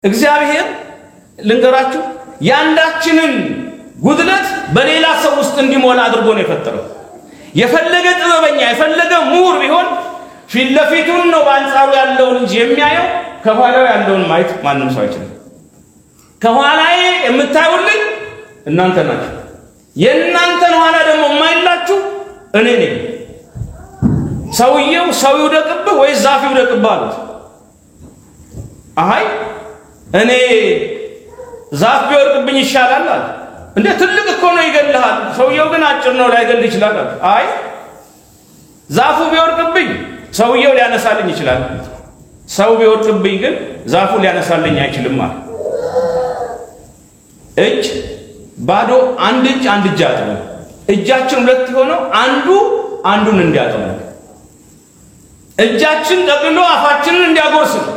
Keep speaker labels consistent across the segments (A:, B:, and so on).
A: እግዚአብሔር ልንገራችሁ ያንዳችንን ጉድለት በሌላ ሰው ውስጥ እንዲሞላ አድርጎ ነው የፈጠረው። የፈለገ ጥበበኛ የፈለገ ምሁር ቢሆን ፊት ለፊቱን ነው በአንጻሩ ያለውን እንጂ የሚያየው ከኋላው ያለውን ማየት ማንም ሰው አይችልም። ከኋላዬ የምታዩልኝ እናንተ ናችሁ። የእናንተን ኋላ ደግሞ የማይላችሁ እኔ ነኝ። ሰውየው ሰው ይውደቅብህ ወይስ ዛፍ ይውደቅብህ አሉት። አይ እኔ ዛፍ ቢወድቅብኝ ይሻላል አለ። እንዴ ትልቅ እኮ ነው ይገልሃል። ሰውየው ግን አጭር ነው ላይገልህ ይችላል አለ። አይ ዛፉ ቢወድቅብኝ ሰውየው ሊያነሳልኝ ይችላል፣ ሰው ቢወድቅብኝ ግን ዛፉ ሊያነሳልኝ አይችልም አለ። እጅ ባዶ አንድ እጅ አንድ እጅ አያጥብም። እጃችን ሁለት የሆነው አንዱ አንዱን እንዲያጥብ ነው። እጃችን ጠቅልሎ አፋችንን እንዲያጎርስ ነው።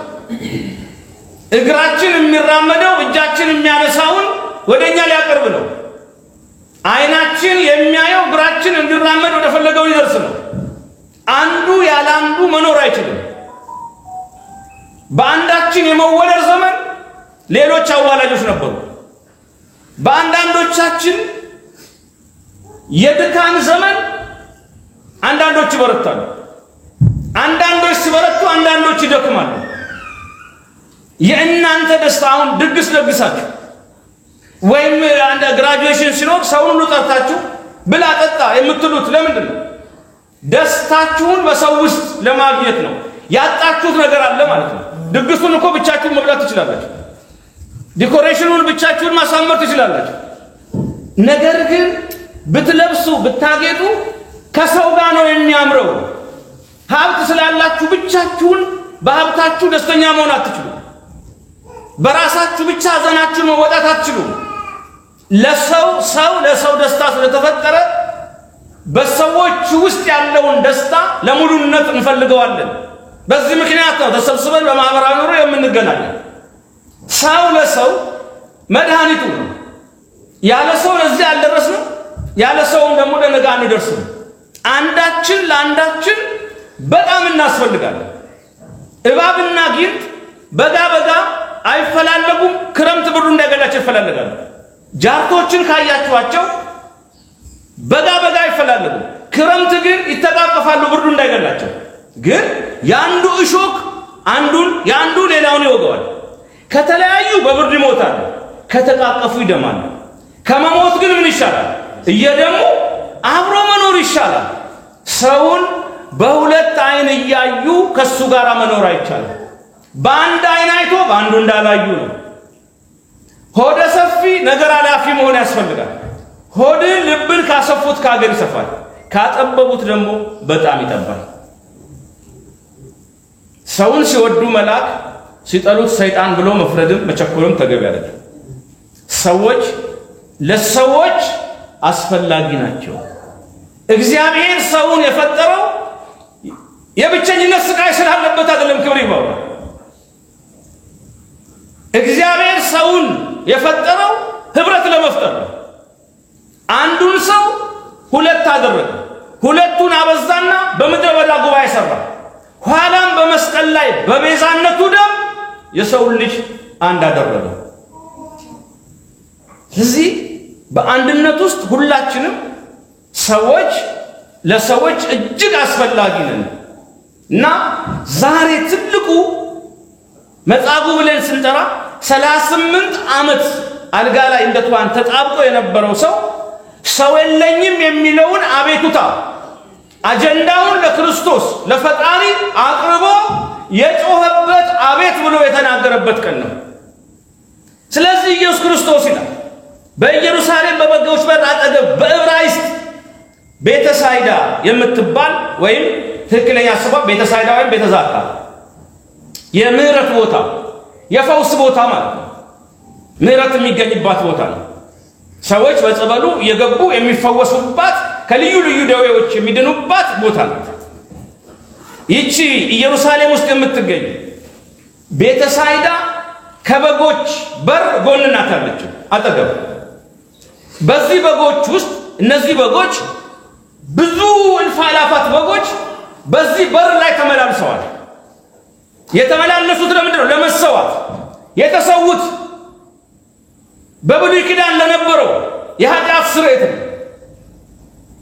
A: እግራችን የሚራመደው እጃችን የሚያነሳውን ወደኛ ሊያቀርብ ነው። አይናችን የሚያየው እግራችን እንዲራመድ ወደ ፈለገው ሊደርስ ነው። አንዱ ያለ አንዱ መኖር አይችልም። በአንዳችን የመወለድ ዘመን ሌሎች አዋላጆች ነበሩ። በአንዳንዶቻችን የድካም ዘመን አንዳንዶች ይበረታሉ። አንዳንዶች ሲበረቱ፣ አንዳንዶች ይደክማሉ። የእናንተ ደስታ አሁን ድግስ ደግሳችሁ ወይም አንድ graduation ሲኖር ሰውን ሁሉ ጠርታችሁ ብላ ጠጣ የምትሉት ለምንድን ነው? ደስታችሁን በሰው ውስጥ ለማግኘት ነው። ያጣችሁት ነገር አለ ማለት ነው። ድግሱን እኮ ብቻችሁን መብላት ትችላላችሁ። Decoration ኑን ብቻችሁን ማሳመር ትችላላችሁ። ነገር ግን ብትለብሱ ብታጌጡ ከሰው ጋር ነው የሚያምረው። ሀብት ስላላችሁ ብቻችሁን በሀብታችሁ ደስተኛ መሆን አትችሉም። በራሳችሁ ብቻ ሀዘናችሁን መወጣት አትችሉም። ለሰው ሰው ለሰው ደስታ ስለተፈጠረ በሰዎች ውስጥ ያለውን ደስታ ለሙሉነት እንፈልገዋለን። በዚህ ምክንያት ነው ተሰብስበን በማህበራዊ ኑሮ የምንገናኘው። ሰው ለሰው መድኃኒቱ ነው። ያለ ሰው ለዚህ አልደረስንም፣ ያለ ሰውም ደግሞ ለነገ አንደርስም። አንዳችን ለአንዳችን በጣም እናስፈልጋለን። እባብና ጊንጥ በጋ በጋ አይፈላለጉም፣ ክረምት ብርዱ እንዳይገላቸው ይፈላለጋሉ። ጃርቶችን ካያችኋቸው በጋ በጋ አይፈላለጉም፣ ክረምት ግን ይተቃቀፋሉ ብርዱ እንዳይገላቸው። ግን የአንዱ እሾክ አንዱን የአንዱ ሌላውን ይወገዋል። ከተለያዩ በብርድ ይሞታሉ፣ ከተቃቀፉ ይደማሉ። ከመሞት ግን ምን ይሻላል? እየደሙ አብሮ መኖር ይሻላል። ሰውን በሁለት አይን እያዩ ከሱ ጋር መኖር አይቻልም። በአንድ አይን አይቶ በአንዱ እንዳላዩ ነው። ሆደ ሰፊ ነገር አላፊ መሆን ያስፈልጋል። ሆድን ልብን ካሰፉት ከሀገር ይሰፋል፣ ካጠበቡት ደግሞ በጣም ይጠባል። ሰውን ሲወዱ መልአክ ሲጠሉት ሰይጣን ብሎ መፍረድም መቸኮልም ተገቢ አይደለም። ሰዎች ለሰዎች አስፈላጊ ናቸው። እግዚአብሔር ሰውን የፈጠረው የብቸኝነት ስቃይ ስላለበት አይደለም። ክብር ይግባው። እግዚአብሔር ሰውን የፈጠረው ህብረት ለመፍጠር ነው። አንዱን ሰው ሁለት አደረገ። ሁለቱን አበዛና በምድረ በዳ ጉባኤ ሰራ። ኋላም በመስቀል ላይ በቤዛነቱ ደም የሰውን ልጅ አንድ አደረገው። ስለዚህ በአንድነት ውስጥ ሁላችንም ሰዎች ለሰዎች እጅግ አስፈላጊ ነን እና ዛሬ ትልቁ መጻጉዕ ብለን ስንጠራ 38 ዓመት አልጋ ላይ እንደ ትኋን ተጣብቆ የነበረው ሰው ሰው የለኝም የሚለውን አቤቱታ አጀንዳውን ለክርስቶስ ለፈጣሪ አቅርቦ የጮኸበት አቤት ብሎ የተናገረበት ቀን ነው። ስለዚህ ኢየሱስ ክርስቶስ ይላል በኢየሩሳሌም በበጎች በር አጠገብ በዕብራይስጥ ቤተሳይዳ የምትባል ወይም ትክክለኛ ስሟ ቤተሳይዳ ወይም ቤተዛታ የምህረት ቦታ የፈውስ ቦታ ማለት ነው። ምህረት የሚገኝባት ቦታ ነው። ሰዎች በጸበሉ የገቡ የሚፈወሱባት ከልዩ ልዩ ደዌዎች የሚድኑባት ቦታ ናት። ይቺ ኢየሩሳሌም ውስጥ የምትገኝ ቤተሳይዳ ከበጎች በር ጎን ናት ያለችው አጠገብ። በዚህ በጎች ውስጥ እነዚህ በጎች ብዙ እልፍ አእላፋት በጎች በዚህ በር ላይ ተመላልሰዋል። የተመላለሱት ለምንድን ነው? ለመሰዋት። የተሰዉት በብሉይ ኪዳን ለነበረው የኃጢአት ስርየት ነው።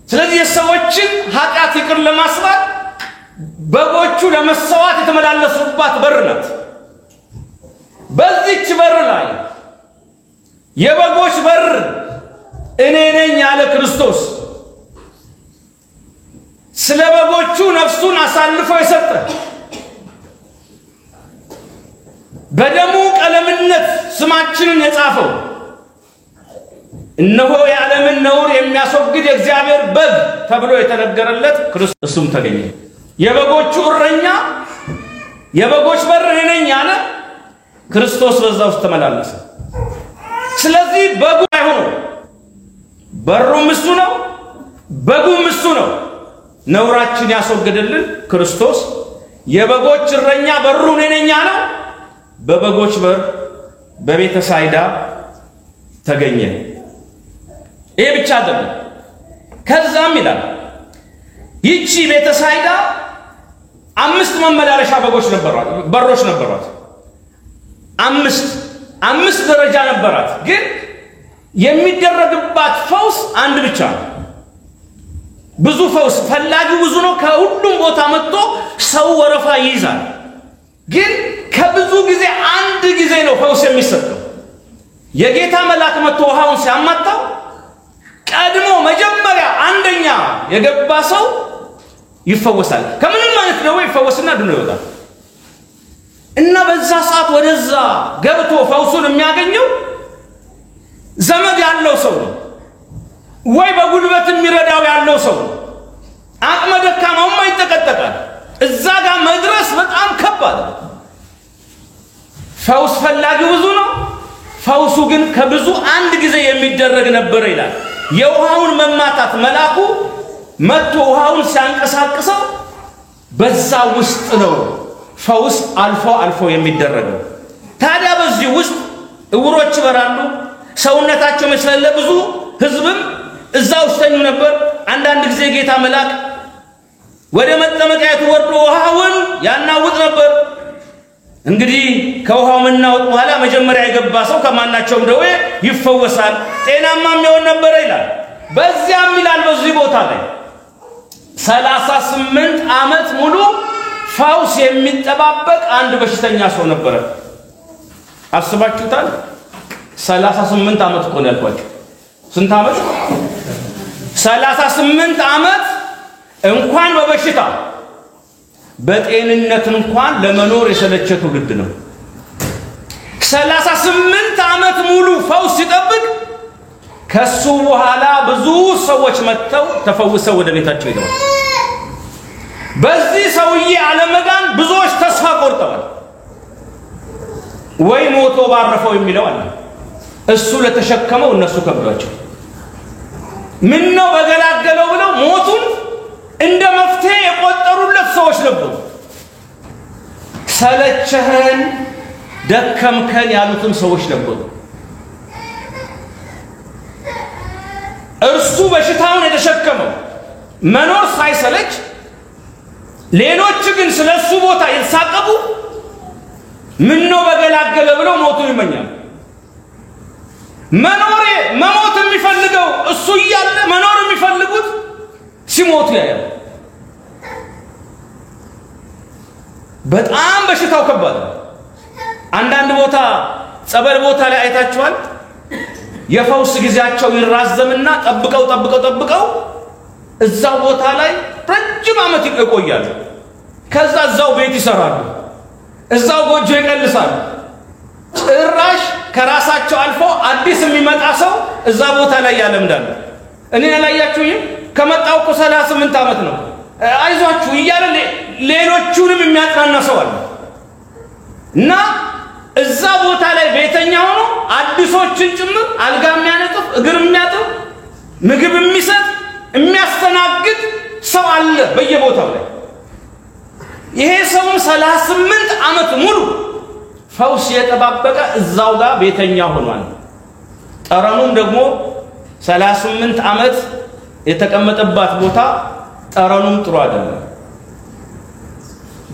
A: ስለዚህ የሰዎችን ኃጢአት ይቅር ለማስባል በጎቹ ለመሰዋት የተመላለሱባት በር ናት። በዚህች በር ላይ የበጎች በር እኔ ነኝ ያለ ክርስቶስ ስለ በጎቹ ነፍሱን አሳልፎ የሰጠ በደሙ ቀለምነት ስማችንን የጻፈው እነሆ የዓለምን ነውር የሚያስወግድ የእግዚአብሔር በግ ተብሎ የተነገረለት ክርስቶስ እሱም ተገኘ። የበጎቹ እረኛ የበጎች በር እኔ ነኝ ያለ ክርስቶስ በዛ ውስጥ ተመላለሰ። ስለዚህ በጉ አይሆኑ በሩም እሱ ነው፣ በጉም እሱ ነው። ነውራችን ያስወገደልን ክርስቶስ የበጎች እረኛ በሩ እኔ ነኝ ያለው በበጎች በር በቤተ ሳይዳ ተገኘ። ይሄ ብቻ አይደለም። ከዛም ይላል ይቺ ቤተ ሳይዳ 5 መመላለሻ በጎች ነበሯት፣ በሮች ነበሯት። አምስት ደረጃ ነበራት። ግን የሚደረግባት ፈውስ አንድ ብቻ ነው። ብዙ ፈውስ ፈላጊው ብዙ ነው። ከሁሉም ቦታ መጥቶ ሰው ወረፋ ይይዛል። ግን ከብዙ ጊዜ አንድ ጊዜ ነው ፈውስ የሚሰጠው። የጌታ መልአክ መጥቶ ውሃውን ሲያማታው ቀድሞ መጀመሪያ አንደኛ የገባ ሰው ይፈወሳል። ከምንም አይነት ደዌ ይፈወስና ድኖ ይወጣል። እና በዛ ሰዓት ወደዛ ገብቶ ፈውሱን የሚያገኘው ዘመድ ያለው ሰው ነው ወይ በጉልበት የሚረዳው ያለው ሰው ነው። አቅመ ደካማውማ ይጠቀጠቃል። እዛ ጋር መድረስ በጣም ከባድ ነው። ፈውስ ፈላጊው ብዙ ነው። ፈውሱ ግን ከብዙ አንድ ጊዜ የሚደረግ ነበር ይላል። የውሃውን መማታት መልአኩ መጥቶ ውሃውን ሲያንቀሳቅሰው በዛ ውስጥ ነው ፈውስ አልፎ አልፎ የሚደረገው። ታዲያ በዚህ ውስጥ እውሮች ይበራሉ፣ ሰውነታቸው መስለለ ብዙ ህዝብም እዛ ውስጥ ተኙ ነበር። አንዳንድ ጊዜ ጌታ መልአክ ወደ መጠመቂያቱ ወርዶ ውሃውን ያናውጥ ነበር። እንግዲህ ከውሃው መናወጥ በኋላ መጀመሪያ የገባ ሰው ከማናቸውም ደዌ ይፈወሳል፣ ጤናማም ይሆን ነበር ይላል። በዚያም ይላል በዚህ ቦታ ላይ 38 ዓመት ሙሉ ፈውስ የሚጠባበቅ አንድ በሽተኛ ሰው ነበረ። አስባችሁታል? 38 ዓመት እኮ ነው ያልኳችሁ። ስንት ዓመት? 38 ዓመት እንኳን በበሽታ በጤንነት እንኳን ለመኖር የሰለቸ ትውልድ ነው። 38 ዓመት ሙሉ ፈውስ ሲጠብቅ ከሱ በኋላ ብዙ ሰዎች መጥተው ተፈውሰው ወደ ቤታቸው ሄደዋል። በዚህ ሰውዬ አለመዳን ብዙዎች ተስፋ ቆርጠዋል። ወይ ሞቶ ባረፈው የሚለው አለ። እሱ ለተሸከመው እነሱ ከብዷቸው ምነው በገላገለው ብለው ሞቱን እንደ መፍትሄ የቆጠሩለት ሰዎች ነበሩ። ሰለቸህን ደከምከን ያሉትም ሰዎች ነበሩ። እርሱ በሽታውን የተሸከመው መኖር ሳይሰለች፣ ሌሎች ግን ስለሱ ቦታ የተሳቀቁ ምነው በገላገለ ብለው ሞቱን ይመኛሉ። መኖሬ መሞት የሚፈልገው እሱ እያለ መኖር የሚፈልጉት ሲሞቱ ያያሉ። በጣም በሽታው ከባድ ነው። አንዳንድ ቦታ ጸበል ቦታ ላይ አይታችኋል። የፈውስ ጊዜያቸው ይራዘምና ጠብቀው ጠብቀው ጠብቀው እዛው ቦታ ላይ ረጅም ዓመት ይቆያሉ። ከዛ እዛው ቤት ይሰራሉ፣ እዛው ጎጆ ይቀልሳሉ። ጭራሽ ከራሳቸው አልፎ አዲስ የሚመጣ ሰው እዛ ቦታ ላይ ያለምዳሉ። እኔ ያላያችሁኝም? ከመጣው እኮ 38 ዓመት ነው፣ አይዟችሁ እያለ ሌሎቹንም የሚያጽናና ሰው አለ። እና እዛ ቦታ ላይ ቤተኛ ሆኖ አዲሶችን ጭምር አልጋ የሚያነጥፍ፣ እግር የሚያጥብ፣ ምግብ የሚሰጥ፣ የሚያስተናግድ ሰው አለ በየቦታው ላይ። ይሄ ሰውም 38 ዓመት ሙሉ ፈውስ የጠባበቀ እዛው ጋር ቤተኛ ሆኗል። ጠረኑም ደግሞ 38 ዓመት የተቀመጠባት ቦታ ጠረኑም ጥሩ አይደለም።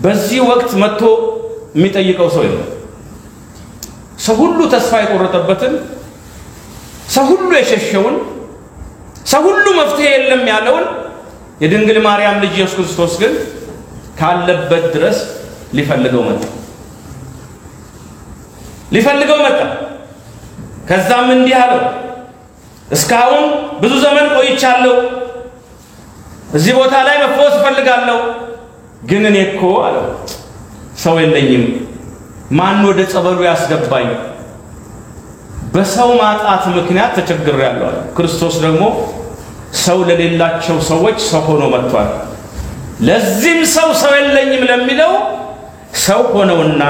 A: በዚህ ወቅት መጥቶ የሚጠይቀው ሰው የለም። ሰው ሁሉ ተስፋ የቆረጠበትን፣ ሰው ሁሉ የሸሸውን፣ ሰው ሁሉ መፍትሄ የለም ያለውን የድንግል ማርያም ልጅ ኢየሱስ ክርስቶስ ግን ካለበት ድረስ ሊፈልገው መጣ። ሊፈልገው መጣ። ከዛም እንዲህ አለው፣ እስካሁን ብዙ ዘመን ቆይቻለሁ፣ እዚህ ቦታ ላይ መፈወስ እፈልጋለሁ፣ ግን እኔ እኮ አለው ሰው የለኝም፣ ማን ወደ ጸበሉ ያስገባኝ? በሰው ማጣት ምክንያት ተቸግሬያለሁ አለ። ክርስቶስ ደግሞ ሰው ለሌላቸው ሰዎች ሰው ሆኖ መጥቷል። ለዚህም ሰው ሰው የለኝም ለሚለው ሰው ሆነውና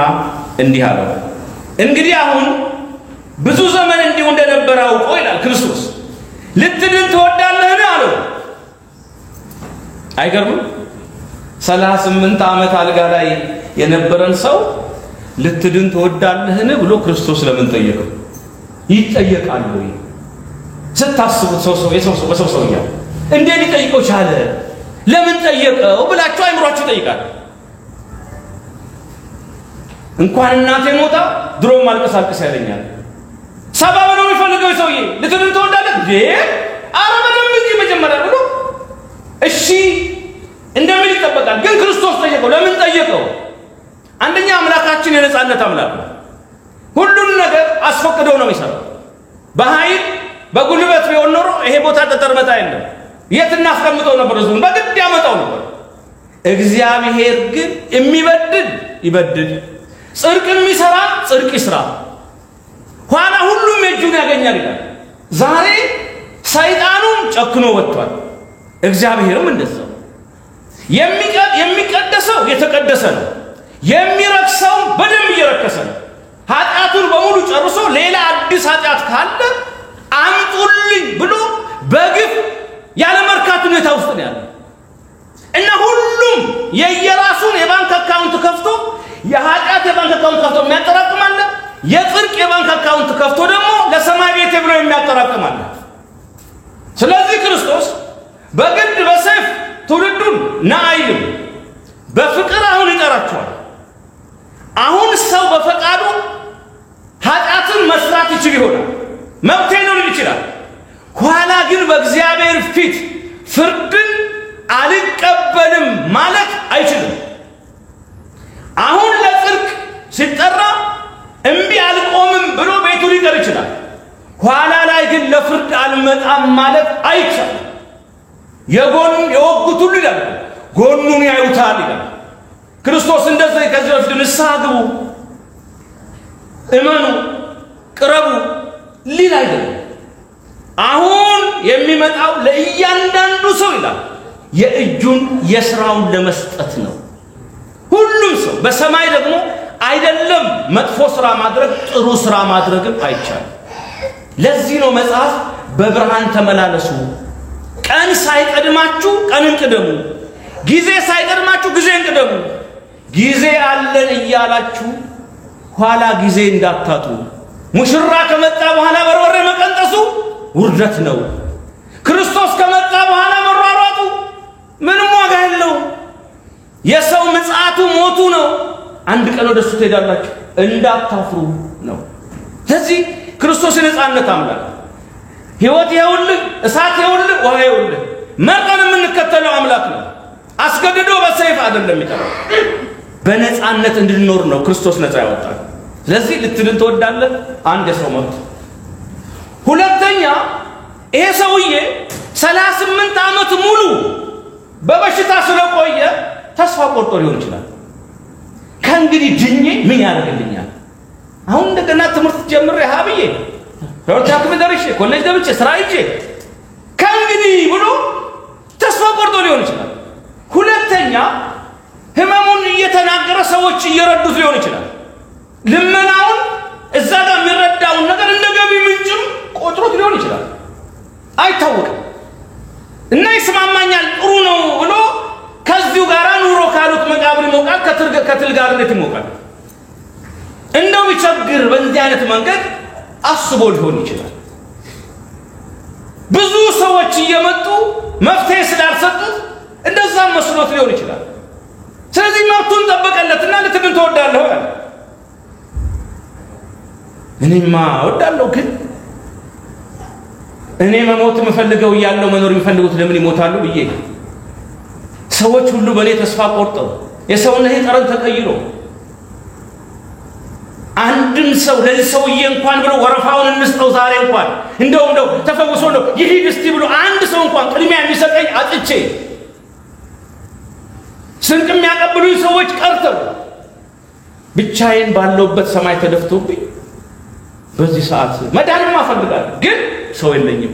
A: እንዲህ አለው፣ እንግዲህ አሁን ብዙ ዘመን እንዲሁ እንደነበረ አውቆ ይላል ክርስቶስ፣ ልትድን ትወዳለህን አለው። አይገርምም? 38 ዓመት አልጋ ላይ የነበረን ሰው ልትድን ትወዳለህን ብሎ ክርስቶስ ለምን ጠየቀው? ይጠየቃል ወይ? ስታስቡት ሰው ሰው የሰው ሰው በሰው ሰውኛ እንዴት ሊጠይቀው ቻለ? ለምን ጠየቀው ብላችሁ አይምሯችሁ ይጠይቃል። እንኳን እናቴ ሞታ ድሮም አልቅስ አልቅስ ያለኛል። ሰባ ብሎ የሚፈልገው ሰውዬ ልትድን ትወዳለህ እንዴ? ኧረ በደንብ እንጂ መጀመሪያ ብሎ እሺ እንደምን ይጠበቃል። ግን ክርስቶስ ጠየቀው። ለምን ጠየቀው? አንደኛ አምላካችን የነጻነት አምላክ ነው። ሁሉን ነገር አስፈቅደው ነው የሚሰራው። በኃይል በጉልበት ቢሆን ኖሮ ይሄ ቦታ ጠጠር መጣ የለም፣ የት እናስቀምጠው ነበር? ህዝቡን በግድ ያመጣው ነበር። እግዚአብሔር ግን የሚበድል ይበድል፣ ጽድቅ የሚሰራ ጽድቅ ይስራ፣ ኋላ ሁሉም የእጁን ያገኛል ይላል። ዛሬ ሰይጣኑም ጨክኖ ወጥቷል፣ እግዚአብሔርም እንደዛው። የሚቀደሰው የተቀደሰ ነው፣ የሚረክሰው በደንብ እየረከሰ ነው። ኃጢአቱን በሙሉ ጨርሶ ሌላ አዲስ ኃጢአት ካለ አምጡልኝ ብሎ በግፍ ያለ መርካት ሁኔታ ውስጥ ነው ያለው። እና ሁሉም የየራሱን የባንክ account ከፍቶ፣ የኃጢአት የባንክ account ከፍቶ የሚያጠራቅም አለ፣ የጽድቅ የባንክ account ከፍቶ ደግሞ ለሰማይ ቤቴ ብሎ የሚያጠራቅም አለ። ስለዚህ ክርስቶስ በግድ በሰይፍ ትውልዱን ና አይልም። በፍቅር አሁን ይጠራቸዋል። አሁን ሰው በፈቃዱ ኃጢአትን መስራት ይችል ይሆናል፣ መብቴ ነው ሊል ይችላል። ኋላ ግን በእግዚአብሔር ፊት ፍርድን አልቀበልም ማለት አይችልም። አሁን ለጽድቅ ሲጠራ እምቢ አልቆምም ብሎ ቤቱ ሊቀር ይችላል። ኋላ ላይ ግን ለፍርድ አልመጣም ማለት አይቻልም። የጎን የወጉት ሁሉ ይላል ጎኑን ያዩታል ይላል። ክርስቶስ እንደዚህ ከዚህ በፊት ንስሐ ግቡ፣ እመኑ፣ ቅረቡ ሊል አይደለም። አሁን የሚመጣው ለእያንዳንዱ ሰው ይላል የእጁን የስራውን ለመስጠት ነው። ሁሉም ሰው በሰማይ ደግሞ አይደለም መጥፎ ስራ ማድረግ ጥሩ ስራ ማድረግም አይቻልም። ለዚህ ነው መጽሐፍ በብርሃን ተመላለሱ፣ ቀን ሳይቀድማችሁ ቀንን ቅደሙ፣ ጊዜ ሳይቀድማችሁ ጊዜን ቅደሙ፣ ጊዜ አለን እያላችሁ ኋላ ጊዜ እንዳታጡ። ሙሽራ ከመጣ በኋላ በርበሬ መቀንጠሱ ውርደት ነው። ክርስቶስ ከመጣ በኋላ መሯሯጡ ምንም ዋጋ የለውም። የሰው ምጽአቱ ሞቱ ነው። አንድ ቀን ወደሱ ትሄዳላችሁ እንዳታፍሩ ነው። ስለዚህ ክርስቶስ የነጻነት አምላክ፣ ሕይወት ይኸውልህ፣ እሳት ይኸውልህ፣ ውሃ ይኸውልህ፣ መርጠን የምንከተለው አምላክ ነው። አስገድዶ በሰይፍ አይደለም የሚጠራው፣ በነጻነት እንድንኖር ነው ክርስቶስ ነጻ ያወጣል። ስለዚህ ልትድን ትወዳለህ? አንድ የሰው መብት። ሁለተኛ ይሄ ሰውዬ 38 ዓመት ሙሉ በበሽታ ስለቆየ ተስፋ ቆርጦ ሊሆን ይችላል። ከእንግዲህ ድኜ ምን ያደርግልኛል? አሁን እንደገና ትምህርት ጀምሬ ሀብዬ ሁለተኛ ክፍል ደርሼ ኮሌጅ ገብቼ ስራ ይዤ ከእንግዲህ ብሎ ተስፋ ቆርጦ ሊሆን ይችላል። ሁለተኛ ህመሙን እየተናገረ ሰዎች እየረዱት ሊሆን ይችላል። ልመናውን እዛ ጋር የሚረዳውን ነገር እንደ ገቢ ምንጭም ቆጥሮት ሊሆን ይችላል። አይታወቅም። እና ይስማማኛል ጥሩ ነው ብሎ ከዚሁ ጋር ኑሮ ካሉት መቃብር ይሞቃል፣ ከትል ጋር እንዴት ይሞቃል? እንደው ቢቸግር በእንዲህ አይነት መንገድ አስቦ ሊሆን ይችላል። ብዙ ሰዎች እየመጡ መፍትሄ ስላልሰጡት እንደዛም መስሎት ሊሆን ይችላል። ስለዚህ መብቱን ጠበቀለትና ልትድን ትወዳለህ አለ። እኔማ እወዳለሁ፣ ግን እኔ መሞት የምፈልገው እያለሁ መኖር የሚፈልጉት ለምን ይሞታሉ ብዬ ሰዎች ሁሉ በእኔ ተስፋ ቆርጠው የሰውነቴ ጠረን ተቀይሮ አንድም ሰው ለዚህ ሰውዬ እንኳን ብሎ ወረፋውን እንስጠው ዛሬ እንኳን እንደው እንደው ተፈውሶ ነው ይሂድ እስቲ ብሎ አንድ ሰው እንኳን ቅድሚያ የሚሰጠኝ አጥቼ ስንቅ የሚያቀብሉኝ ሰዎች ቀርተው ብቻዬን ባለውበት ሰማይ ተደፍቶብኝ በዚህ ሰዓት መዳንማ እፈልጋለሁ፣ ግን ሰው የለኝም።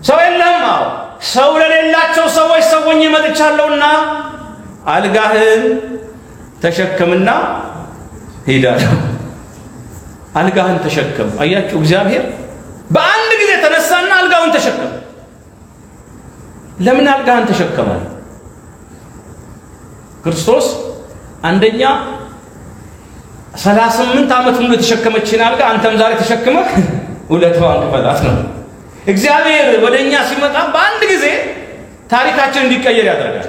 A: ሰው የለም። አዎ ሰው ለሌላቸው ሰዎች ሰው ሆኜ መጥቻለሁና አልጋህን ተሸከምና ሄዳለሁ። አልጋህን ተሸከም። አያችሁ፣ እግዚአብሔር በአንድ ጊዜ ተነሳና አልጋውን ተሸከም። ለምን አልጋህን ተሸከማል? ክርስቶስ አንደኛ 38 ዓመት ሙሉ የተሸከመችን አልጋ አንተም ዛሬ ተሸክመህ ውለታዋን ክፈላት ነው። እግዚአብሔር ወደኛ ሲመጣ በአንድ ጊዜ ታሪካችን እንዲቀየር ያደርጋል።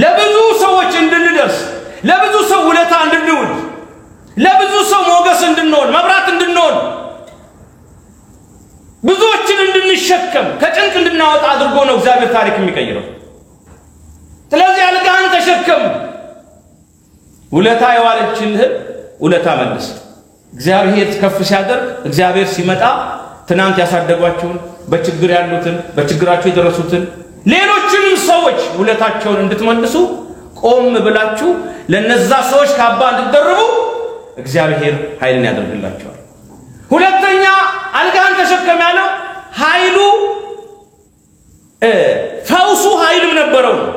A: ለብዙ ሰዎች እንድንደርስ፣ ለብዙ ሰው ውለታ እንድንውል፣ ለብዙ ሰው ሞገስ እንድንሆን፣ መብራት እንድንሆን፣ ብዙዎችን እንድንሸከም፣ ከጭንቅ እንድናወጣ አድርጎ ነው እግዚአብሔር ታሪክ የሚቀይረው። ስለዚህ አልጋህን ተሸከም፣ ውለታ የዋለችልህን ውለታ መልስ። እግዚአብሔር ከፍ ሲያደርግ፣ እግዚአብሔር ሲመጣ ትናንት ያሳደጓችሁን፣ በችግር ያሉትን፣ በችግራችሁ የደረሱትን ሌሎችንም ሰዎች ውለታቸውን እንድትመልሱ ቆም ብላችሁ ለነዛ ሰዎች ካባ እንድትደርቡ እግዚአብሔር ኃይልን ያደርግላቸዋል። ሁለተኛ አልጋህን ተሸከም ያለው ኃይሉ ፈውሱ ኃይልም ነበረው ነው።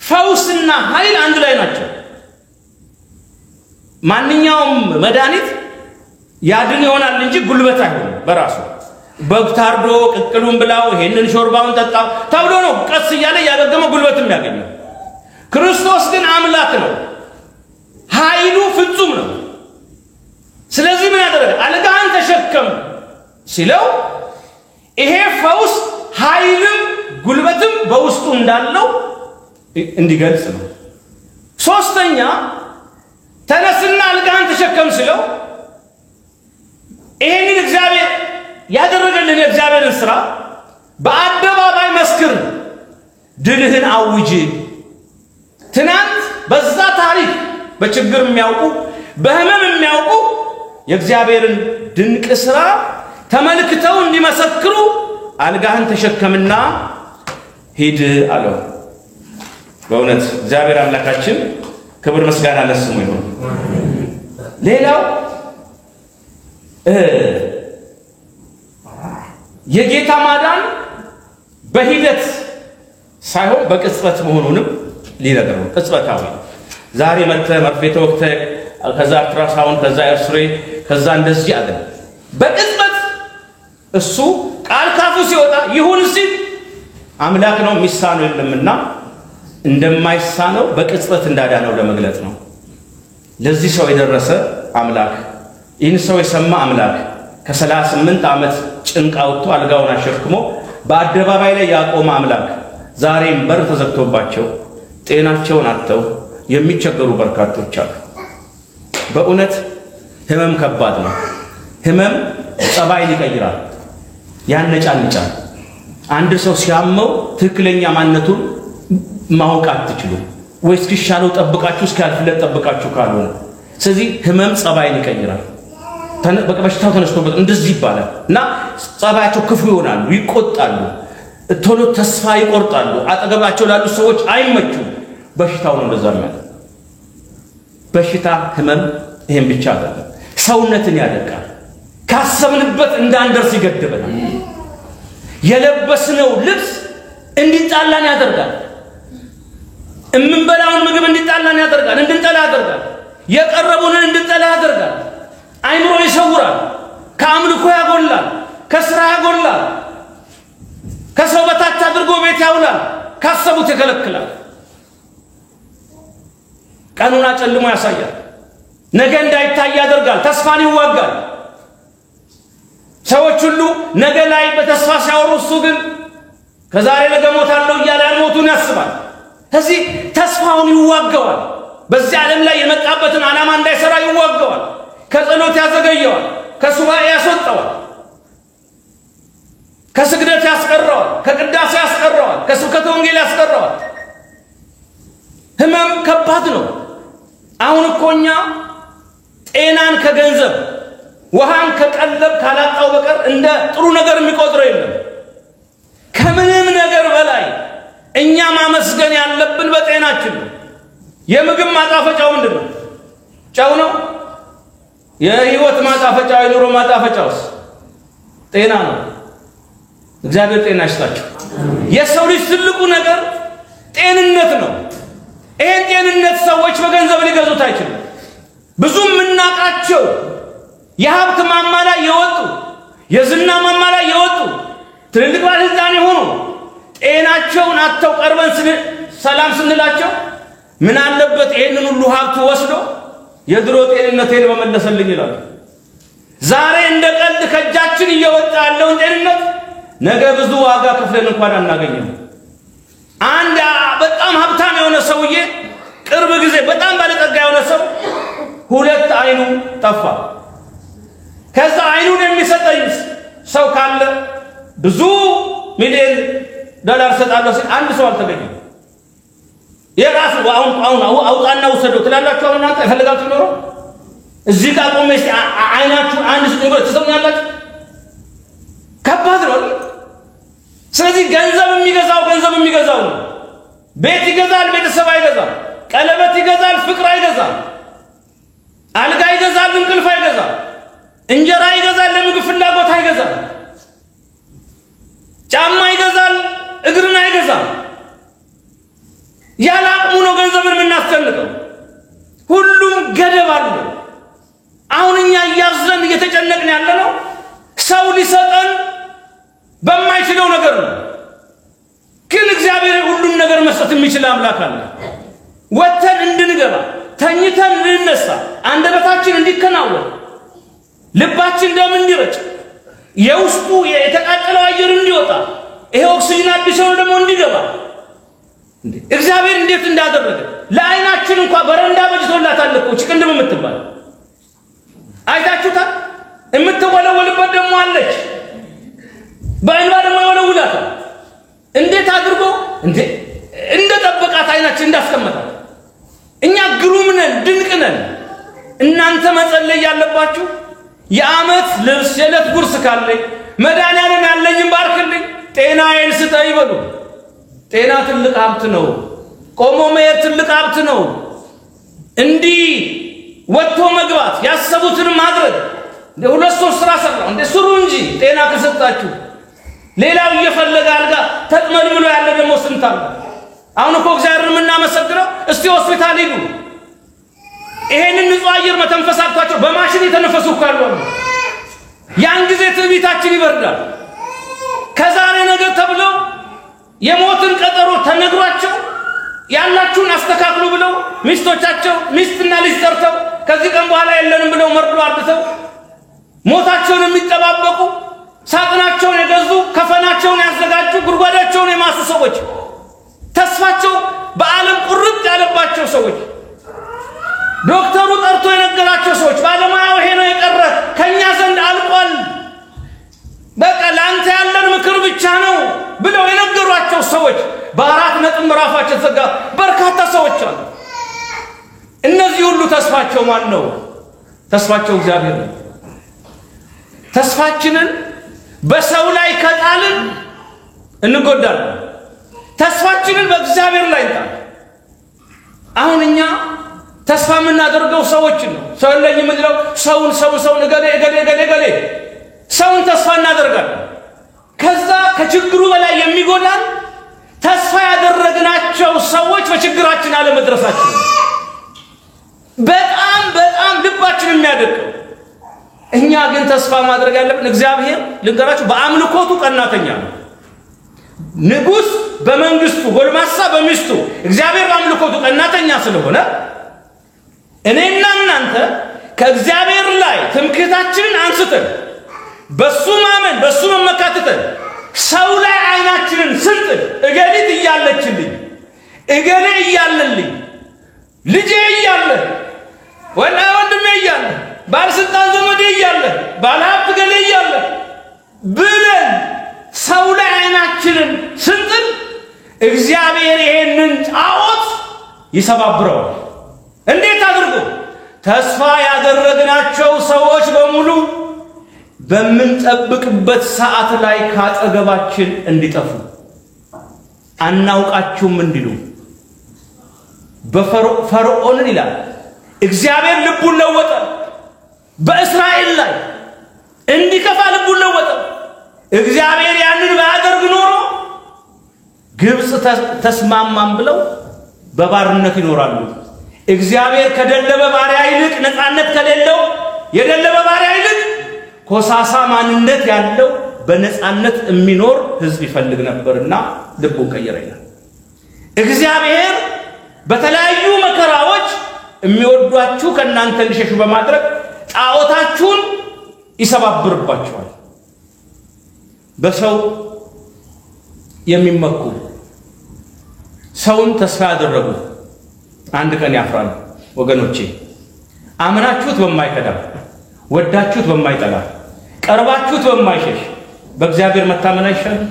A: ፈውስና ኃይል አንድ ላይ ናቸው። ማንኛውም መድኃኒት ያድን ይሆናል እንጂ ጉልበት አይሆንም በራሱ። በግ ታርዶ ቅቅሉን ብላው ይሄንን ሾርባውን ጠጣው ተብሎ ነው ቀስ እያለ እያገገመ ጉልበት የሚያገኘው። ክርስቶስ ግን አምላክ ነው፣ ኃይሉ ፍጹም ነው። ስለዚህ ምን ያደረገ? አልጋህን ተሸከም ሲለው ይሄ ፈውስ ኃይልም ጉልበትም በውስጡ እንዳለው እንዲገልጽ ነው። ሶስተኛ ተነስና አልጋህን ተሸከም ሲለው ይሄንን እግዚአብሔር ያደረገልን የእግዚአብሔርን ስራ በአደባባይ መስክር፣ ድልህን አውጅ። ትናንት በዛ ታሪክ በችግር የሚያውቁ በህመም የሚያውቁ የእግዚአብሔርን ድንቅ ስራ ተመልክተው እንዲመሰክሩ አልጋህን ተሸከምና ሂድ አለው። በእውነት እግዚአብሔር አምላካችን ክብር ምስጋና ለስሙ ይሁን። ሌላው የጌታ ማዳን በሂደት ሳይሆን በቅጽበት መሆኑንም ሊነግር ነው። ቅጽበታዊ ዛሬ መጥተህ መርፌ ተወግተህ ከዛ አልትራሳውንድ ከዛ ኤክስሬ ከዛ እንደዚህ አይደለም። በቅጽበት እሱ ቃል ካፉ ሲወጣ ይሁን ሲል አምላክ ነው የሚሳነው የለምና እንደማይሳነው በቅጽበት እንዳዳነው ለመግለጽ ነው። ለዚህ ሰው የደረሰ አምላክ፣ ይህን ሰው የሰማ አምላክ ከ38 ዓመት ጭንቅ አውጥቶ አልጋውን አሸክሞ በአደባባይ ላይ ያቆመ አምላክ ዛሬም በር ተዘግቶባቸው ጤናቸውን አጥተው የሚቸገሩ በርካቶች አሉ። በእውነት ህመም ከባድ ነው። ህመም ጸባይን ይቀይራል፣ ያነጫንጫል። አንድ ሰው ሲያመው ትክክለኛ ማንነቱን ማወቅ አትችሉም፣ ወይ እስኪሻለው ጠብቃችሁ እስኪያልፍለት ጠብቃችሁ ካልሆነ። ስለዚህ ህመም ጸባይን ይቀይራል። በቃ በሽታው ተነስቶበት እንደዚህ ይባላል እና ጸባያቸው ክፉ ይሆናሉ፣ ይቆጣሉ፣ ቶሎ ተስፋ ይቆርጣሉ፣ አጠገባቸው ላሉ ሰዎች አይመቹም። በሽታው ነው እንደዛ የሚያደርግ። በሽታ ህመም ይሄን ብቻ አይደለም፣ ሰውነትን ያደቃል። ካሰብንበት እንዳንደርስ ይገድበናል። የለበስነው ልብስ እንዲጣላን ያደርጋል። እምንበላውን ምግብ እንዲጣላን ያደርጋል፣ እንድንጠላ ያደርጋል። የቀረቡንን እንድንጠላ ያደርጋል። አይምሮ ይሰውራል፣ ከአምልኮ ያጎላል፣ ከስራ ያጎላል፣ ከሰው በታች አድርጎ ቤት ያውላል፣ ካሰቡት ይከለክላል። ቀኑን አጨልሞ ያሳያል። ነገ እንዳይታይ ያደርጋል። ተስፋን ይዋጋል። ሰዎች ሁሉ ነገ ላይ በተስፋ ሲያወሩ እሱ ግን ከዛሬ ነገ ሞታለሁ እያለ ሞቱን ያስባል። ስለዚህ ተስፋውን ይዋገዋል። በዚህ ዓለም ላይ የመጣበትን ዓላማ እንዳይሰራ ይዋገዋል። ከጸሎት ያዘገየዋል፣ ከሱባኤ ያስወጣዋል፣ ከስግደት ያስቀረዋል፣ ከቅዳሴ ያስቀረዋል፣ ከስብከተ ወንጌል ያስቀረዋል። ህመም ከባድ ነው። አሁን እኮ እኛ ጤናን ከገንዘብ ውሃን ከቀለብ ካላጣው በቀር እንደ ጥሩ ነገር የሚቆጥረው የለም። ከምንም ነገር በላይ እኛ ማመስገን ያለብን በጤናችን ነው። የምግብ ማጣፈጫው ምንድን ነው? ጨው ነው። የህይወት ማጣፈጫው የኑሮ ማጣፈጫውስ ጤና ነው። እግዚአብሔር ጤና ይስጣችሁ። የሰው ልጅ ትልቁ ነገር ጤንነት ነው። ይሄን ጤንነት ሰዎች በገንዘብ ሊገዙት አይችሉም። ብዙ የምናውቃቸው የሀብት ማማ ላይ የወጡ፣ የዝና ማማ ላይ የወጡ፣ ትልልቅ ባለስልጣን የሆኑ ጤናቸውን አጥተው ቀርበን ሰላም ስንላቸው ምን አለበት ይሄንን ሁሉ ሀብት ወስዶ የድሮ ጤንነቴን በመለሰልኝ ይላሉ። ዛሬ እንደ ቀልድ ከእጃችን እየወጣ ያለውን ጤንነት ነገ ብዙ ዋጋ ከፍለን እንኳን አናገኝም። አንድ በጣም ሀብታም የሆነ ሰውዬ ቅርብ ጊዜ በጣም ባለጠጋ የሆነ ሰው ሁለት አይኑ ጠፋ። ከዛ አይኑን የሚሰጠኝ ሰው ካለ ብዙ ሚሊዮን ዶላር ሰጣለሁ ሲል አንድ ሰው አልተገኘም። የራሱ አሁን አሁን አውጣና ውሰደው ትላላችሁ። አሁን እናንተ የፈለጋችሁ ኖሮ እዚህ ጋር ቆሜ እስቲ አይናችሁ አንድ ስጡኝ ብሎ ትሰሙኛላችሁ? ከባድ ነው። ስለዚህ ገንዘብ የሚገዛው ገንዘብ የሚገዛው ነው። ቤት ይገዛል፣ ቤተሰብ አይገዛም። ቀለበት ይገዛል፣ ፍቅር አይገዛም። አልጋ ይገዛል፣ እንቅልፍ አይገዛም። እንጀራ ይገዛል፣ ለምግብ ፍላጎት አይገዛም። ጫማ ይገዛል፣ እግርን አይገዛም። ያለ አቅሙ ነው ገንዘብን የምናስጨንቀው። ሁሉም ገደብ አለው። አሁን እኛ እያዘን እየተጨነቅን ያለነው ሰው ሊሰጠን በማይችለው ነገር ነው። ግን እግዚአብሔር ሁሉን ነገር መስጠት የሚችል አምላክ አለ። ወጥተን እንድንገባ፣ ተኝተን እንድንነሳ፣ አንደበታችን እንዲከናወን፣ ልባችን ደም እንዲረጭ፣ የውስጡ የተቃጠለው አየር እንዲወጣ፣ ይሄ ኦክሲጅን አዲስ ሆኖ ደግሞ እንዲገባ እግዚአብሔር እንዴት እንዳደረገ ለአይናችን እንኳን በረንዳ በጅቶላታል እኮ ቅንድብ የምትባል አይታችሁታል። የምትወለወልበት ደግሞ አለች። በእንባ ደግሞ ይወለውላታል። እንዴት አድርጎ እንዴ እንደጠበቃት አይናችን እንዳስቀመጣት። እኛ ግሩም ነን፣ ድንቅ ነን። እናንተ መጸለይ ያለባችሁ የዓመት ልብስ የዕለት ጉርስ ካለኝ መድኃኒዓለም ያለኝን ባርክልኝ፣ ጤናዬን ስጠኝ በሉ። ጤና ትልቅ ሀብት ነው። ቆሞ መሄድ ትልቅ ሀብት ነው። እንዲህ ወጥቶ መግባት፣ ያሰቡትን ማድረግ፣ እንደ ሁለት ሶስት ስራ ሰራው እንደ ስሩ እንጂ ጤና ከሰጣችሁ። ሌላው እየፈለገ አልጋ ተጥመልምሎ ያለ ደግሞ ስንት አለ። አሁን እኮ እግዚአብሔርን የምናመሰግነው እስቲ ሆስፒታል ሂዱ፣ ይሄንን ንጹህ አየር መተንፈስ አቅቷቸው በማሽን የተነፈሱ እኮ ያሉ አሉ። ያን ጊዜ ትዕቢታችን ይበርዳል። ከዛሬ ነገ ተብለው የሞትን ቀጠሮ ተነግሯቸው ያላችሁን አስተካክሉ ብለው ሚስቶቻቸው ሚስትና ልጅ ጠርተው ከዚህ ቀን በኋላ የለንም ብለው መርዶ አርድተው ሞታቸውን የሚጠባበቁ፣ ሳጥናቸውን የገዙ፣ ከፈናቸውን ያዘጋጁ፣ ጉድጓዳቸውን የማሱ ሰዎች፣ ተስፋቸው በዓለም ቁርጥ ያለባቸው ሰዎች፣ ዶክተሩ ጠርቶ የነገራቸው ሰዎች፣ ባለሙያው ይሄ ነው የቀረ ከኛ ዘንድ አልቋል፣ በቃ ለአንተ ያለን ምክር ብቻ ነው ብለው የነገሯቸው ሰዎች፣ በአራት ነጥብ ምዕራፋቸው የተዘጋ በርካታ ሰዎች አሉ። እነዚህ ሁሉ ተስፋቸው ማን ነው? ተስፋቸው እግዚአብሔር ነው። ተስፋችንን በሰው ላይ ከጣልን እንጎዳለን። ተስፋችንን በእግዚአብሔር ላይ እንጣል። አሁን እኛ ተስፋ የምናደርገው ሰዎችን ነው። ሰው የለኝም የምንለው ሰውን ሰውን ሰውን እገሌ እገሌ እገሌ እገሌ ሰውን ተስፋ እናደርጋለን። ከዛ ከችግሩ በላይ የሚጎዳን ተስፋ ያደረግናቸው ሰዎች በችግራችን አለመድረሳችን በጣም በጣም ልባችን የሚያደቀው። እኛ ግን ተስፋ ማድረግ ያለብን እግዚአብሔር ልንገራችሁ በአምልኮቱ ቀናተኛ ነው። ንጉሥ በመንግስቱ፣ ጎልማሳ በሚስቱ፣ እግዚአብሔር በአምልኮቱ ቀናተኛ ስለሆነ እኔና እናንተ ከእግዚአብሔር ላይ ትምክህታችንን አንስተን በሱ ማመን በሱ መመካትተን ሰው ላይ አይናችንን ስንጥል እገሊት እያለችልኝ፣ እገሌ እያለልኝ፣ ልጄ እያለ፣ ወንድሜ እያለ፣ ባለስልጣን ዘመዴ እያለ፣ ባለሀብት ገሌ እያለ ብለን ሰው ላይ አይናችንን ስንጥል እግዚአብሔር ይሄንን ጣዖት ይሰባብረዋል። እንዴት አድርጎ? ተስፋ ያደረግናቸው ሰዎች በሙሉ በምንጠብቅበት ሰዓት ላይ ካጠገባችን እንዲጠፉ፣ አናውቃችሁም እንዲሉ። በፈርዖንን ይላል እግዚአብሔር ልቡን ለወጠ። በእስራኤል ላይ እንዲከፋ ልቡን ለወጠ። እግዚአብሔር ያንን ባያደርግ ኖሮ ግብፅ ተስማማም ብለው በባርነት ይኖራሉ። እግዚአብሔር ከደለበ ባሪያ ይልቅ፣ ነፃነት ከሌለው የደለበ ባሪያ ይልቅ ኮሳሳ ማንነት ያለው በነፃነት የሚኖር ሕዝብ ይፈልግ ነበርና ልቡን ቀየረ ይላል። እግዚአብሔር በተለያዩ መከራዎች የሚወዷችሁ ከእናንተ እንዲሸሹ በማድረግ ጣዖታችሁን ይሰባብርባችኋል። በሰው የሚመኩ፣ ሰውን ተስፋ ያደረጉ አንድ ቀን ያፍራሉ። ወገኖቼ፣ አምናችሁት በማይከዳ፣ ወዳችሁት በማይጠላ፣ ቀርባችሁት በማይሸሽ በእግዚአብሔር መታመን አይሻልም?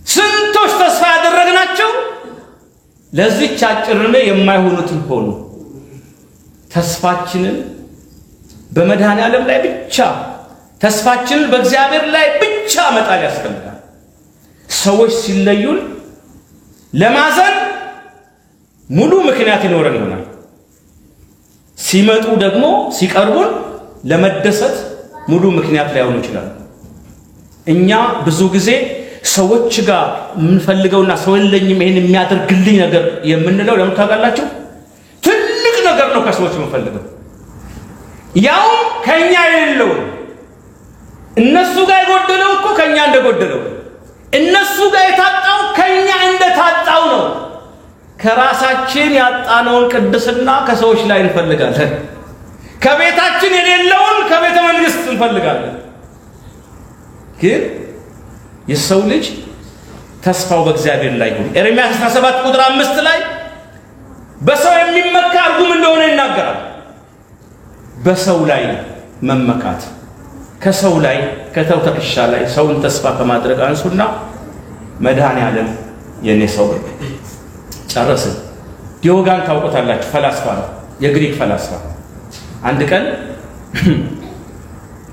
A: ስንቶች ተስፋ ያደረግናቸው ለዚች አጭር ዕድሜ የማይሆኑትን ሆኑ። ተስፋችንን በመድኃኔ ዓለም ላይ ብቻ፣ ተስፋችንን በእግዚአብሔር ላይ ብቻ መጣል ያስፈልጋል። ሰዎች ሲለዩን ለማዘን ሙሉ ምክንያት ይኖረን ይሆናል። ሲመጡ ደግሞ ሲቀርቡን ለመደሰት ሙሉ ምክንያት ላይሆኑ ይችላሉ። እኛ ብዙ ጊዜ ሰዎች ጋር የምንፈልገውና ሰው የለኝም ይሄን የሚያደርግልኝ ነገር የምንለው ለምን ታውቃላችሁ? ትልቅ ነገር ነው ከሰዎች የምንፈልገው፣ ያውም ከኛ የሌለው። እነሱ ጋር የጎደለው እኮ ከኛ እንደጎደለው፣ እነሱ ጋር የታጣው ከኛ እንደታጣው ነው። ከራሳችን ያጣነውን ቅድስና ከሰዎች ላይ እንፈልጋለን። ከቤታችን የሌለውን ከቤተ መንግስት እንፈልጋለን። ግን የሰው ልጅ ተስፋው በእግዚአብሔር ላይ ይሁን። ኤርምያስ 17 ቁጥር 5 ላይ በሰው የሚመካ እርጉም እንደሆነ ይናገራል። በሰው ላይ መመካት፣ ከሰው ላይ ከተው ትከሻ ላይ ሰውን ተስፋ ከማድረግ አንሱና መድኃኔ ዓለም የኔ ሰው። ጨረስን። ዲዮጋን ታውቁታላችሁ፣ ፈላስፋ ነው፣ የግሪክ ፈላስፋ። አንድ ቀን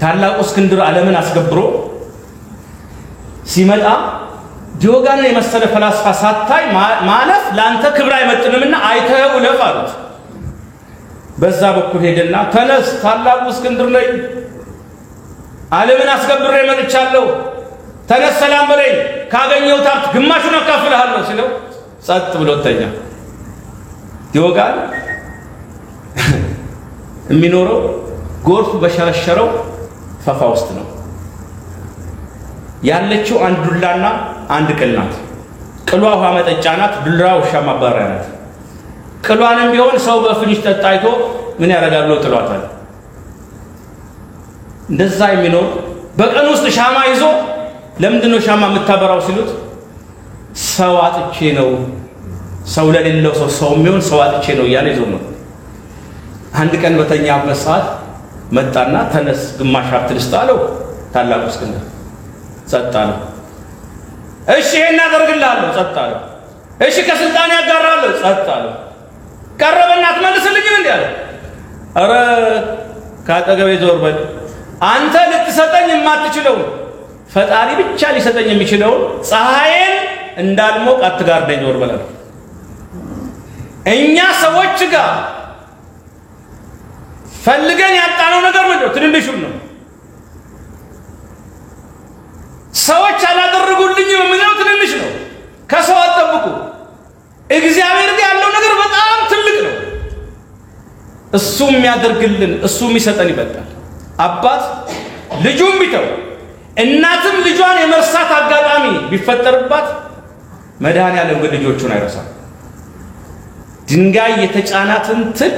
A: ታላቁ እስክንድር ዓለምን አስገብሮ ሲመጣ ዲዮጋንን የመሰለ ፈላስፋ ሳታይ ማለፍ ለአንተ ክብር አይመጥንምና አይተኸው እለፍ አሉት። በዛ በኩል ሄደና ተነስ፣ ታላቁ እስክንድር ነኝ፣ ዓለምን አስገብሬ መጥቻለሁ፣ ተነስ ሰላም በለኝ፣ ካገኘሁት ሀብት ግማሹን አካፍልሃለሁ ሲለው ጸጥ ብሎ ተኛ። ዲዮጋን የሚኖረው ጎርፍ በሸረሸረው ፈፋ ውስጥ ነው። ያለችው አንድ ዱላና አንድ ቅል ናት። ቅሏ ውሃ መጠጫ ናት፣ ዱላ ውሻ ማባሪያ ናት። ቅሏንም ቢሆን ሰው በፍንጅ ጠጣ አይቶ ምን ያደርጋል ብሎ ጥሏታል። እንደዛ የሚኖር በቀን ውስጥ ሻማ ይዞ ለምንድን ነው ሻማ የምታበራው ሲሉት ሰው አጥቼ ነው፣ ሰው ለሌለው ሰው ሰው የሚሆን ሰው አጥቼ ነው እያለ ይዞ ነው። አንድ ቀን በተኛበት ሰዓት መጣና ተነስ ግማሽ ሀብት ልስጥ አለው። ታላቁ እስክንድር ጸጥ አለው። እሺ ይሄን አደርግልሃለሁ፣ ጸጥ አለው። እሺ ከስልጣን ያጋራለሁ፣ ጸጥ አለው። ቀረበና አትመልስልኝም እንዴ አለ። ኧረ ከአጠገቤ ዞር በል፣ አንተ ልትሰጠኝ የማትችለውን ፈጣሪ ብቻ ሊሰጠኝ የሚችለውን ፀሐይን እንዳልሞቅ አትጋርደኝ፣ ዞር በል። እኛ ሰዎች ጋር ፈልገን ያጣነው ነገር ምንድን ነው? ትንንሹን ነው። ሰዎች አላደረጉልኝም የምንለው ትንንሽ ነው። ከሰው አትጠብቁ። እግዚአብሔር ጋር ያለው ነገር በጣም ትልቅ ነው። እሱ የሚያደርግልን፣ እሱ የሚሰጠን ይበልጣል። አባት ልጁን ቢተው፣ እናትም ልጇን የመርሳት አጋጣሚ ቢፈጠርባት መድኃኔዓለም ግን ልጆቹን አይረሳም። ድንጋይ የተጫናትን ትል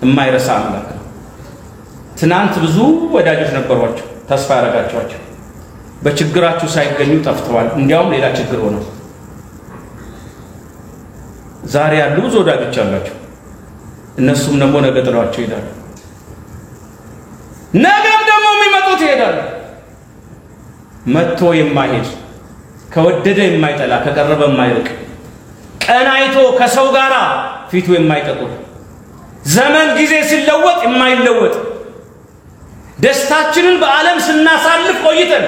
A: የማይረሳ አምላክ ነው። ትናንት ብዙ ወዳጆች ነበሯቸው፣ ተስፋ ያደረጋቸዋቸው በችግራችሁ ሳይገኙ ጠፍተዋል። እንዲያውም ሌላ ችግር ሆነው ዛሬ ያሉ ብዙ ወዳጆች አሏቸው። እነሱም ደግሞ ነገ ጥለዋቸው ይሄዳሉ። ነገም ደግሞ የሚመጡት ይሄዳሉ። መጥቶ የማይሄድ፣ ከወደደ የማይጠላ፣ ከቀረበ የማይርቅ፣ ቀን አይቶ ከሰው ጋር ፊቱ የማይጠቁር፣ ዘመን ጊዜ ሲለወጥ የማይለወጥ፣ ደስታችንን በዓለም ስናሳልፍ ቆይተን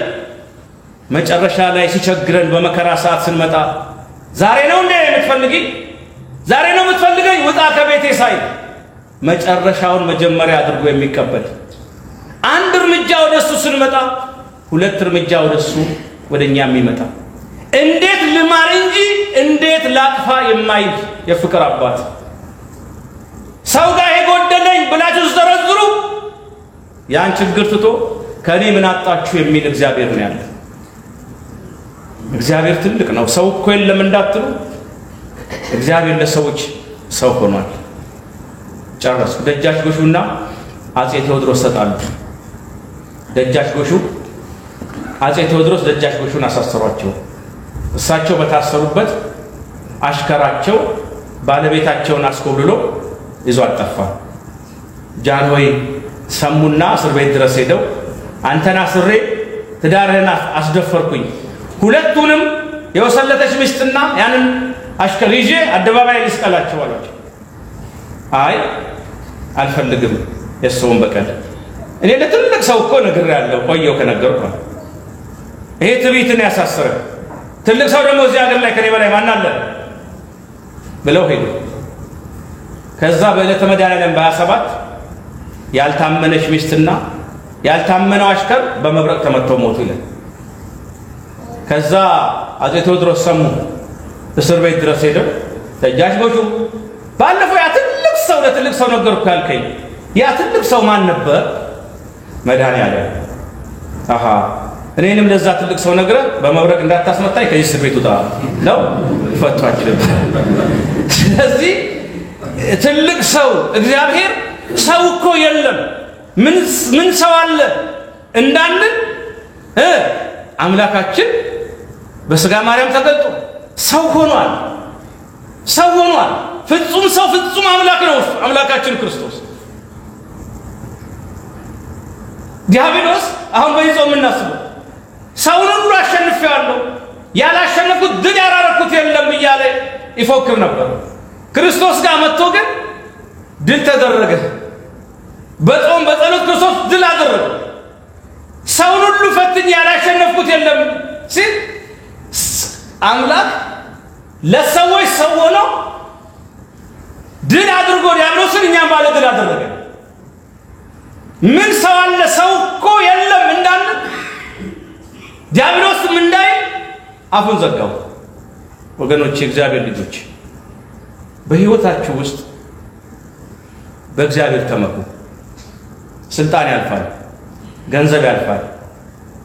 A: መጨረሻ ላይ ሲቸግረን በመከራ ሰዓት ስንመጣ ዛሬ ነው እንዴ የምትፈልጊ? ዛሬ ነው የምትፈልገኝ? ውጣ ከቤቴ ሳይል መጨረሻውን መጀመሪያ አድርጎ የሚቀበል፣ አንድ እርምጃ ወደሱ ስንመጣ ሁለት እርምጃ ወደሱ ወደኛ የሚመጣ፣ እንዴት ልማር እንጂ እንዴት ላጥፋ የማይል የፍቅር አባት። ሰው ጋር የጎደለኝ ብላችሁ ዘረዝሩ፣ ያን ችግር ትቶ ከኔ ምን አጣችሁ የሚል እግዚአብሔር ነው ያለ። እግዚአብሔር ትልቅ ነው። ሰው እኮ የለም እንዳትሉ፣ እግዚአብሔር ለሰዎች ሰው ሆኗል። ጨረስኩ። ደጃች ጎሹና አጼ ቴዎድሮስ ተጣሉ። ደጃች ጎሹ አጼ ቴዎድሮስ ደጃች ጎሹን አሳሰሯቸው። እሳቸው በታሰሩበት አሽከራቸው ባለቤታቸውን አስኮብልሎ ይዞ አጠፋ። ጃንሆይ ሰሙና እስር ቤት ድረስ ሄደው አንተን አስሬ ትዳርህን አስደፈርኩኝ፣ ሁለቱንም የወሰለተች ሚስትና ያንን አሽከር ይዤ አደባባይ ልስቀላቸው አሏቸው። አይ አልፈልግም የሰውን በቀል፣ እኔ ለትልቅ ሰው እኮ ነግሬያለሁ፣ ቆየው ከነገርኩ። ይሄ ትዕቢትን ያሳሰረ ትልቅ ሰው ደግሞ እዚህ ሀገር ላይ ከኔ በላይ ማን አለ ብለው ሄዱ። ከዛ በዕለተ መድኃኔዓለም በ27 ያልታመነች ሚስትና ያልታመነው አሽከር በመብረቅ ተመተው ሞቱ ይላል። ከዛ አጼ ቴዎድሮስ ሰሙ። እስር ቤት ድረስ ሄደው ደጃች ጎሹ ባለፈው ያ ትልቅ ሰው ለትልቅ ሰው ነገርኩ ያልከኝ ያ ትልቅ ሰው ማን ነበር? መድኃኔዓለም። አሃ እኔንም ለዛ ትልቅ ሰው ነግረህ በመብረቅ እንዳታስመታኝ ከዚህ እስር ቤት ውጣ ነው ፈቷቸው። ስለዚህ ትልቅ ሰው እግዚአብሔር፣ ሰው እኮ የለም ምን ሰው አለ እንዳንል አምላካችን በስጋ ማርያም ተገልጦ ሰው ሆኗል። ሰው ሆኗል። ፍጹም ሰው ፍጹም አምላክ ነው አምላካችን ክርስቶስ። ዲያብሎስ አሁን በዚህ ጾም የምናስበው ሰውን ሁሉ አሸንፌዋለሁ፣ ያላሸነፍኩት ድል ያላረኩት የለም እያለ ይፎክር ነበር። ክርስቶስ ጋር መጥቶ ግን ድል ተደረገ። በጾም በጸሎት ክርስቶስ ድል አደረገ። ሰውን ሁሉ ፈትኜ ያላሸነፍኩት የለም ሲል አምላክ ለሰዎች ሰው ሆኖ ድል አድርጎ ዲያብሎስን እኛም ባለ ድል አደረገ። ምን ሰው አለ? ሰው እኮ የለም እንዳንል ዲያብሎስም እንዳይል አፉን ዘጋው። ወገኖች፣ የእግዚአብሔር ልጆች፣ በሕይወታችሁ ውስጥ በእግዚአብሔር ተመኩ። ስልጣን ያልፋል፣ ገንዘብ ያልፋል፣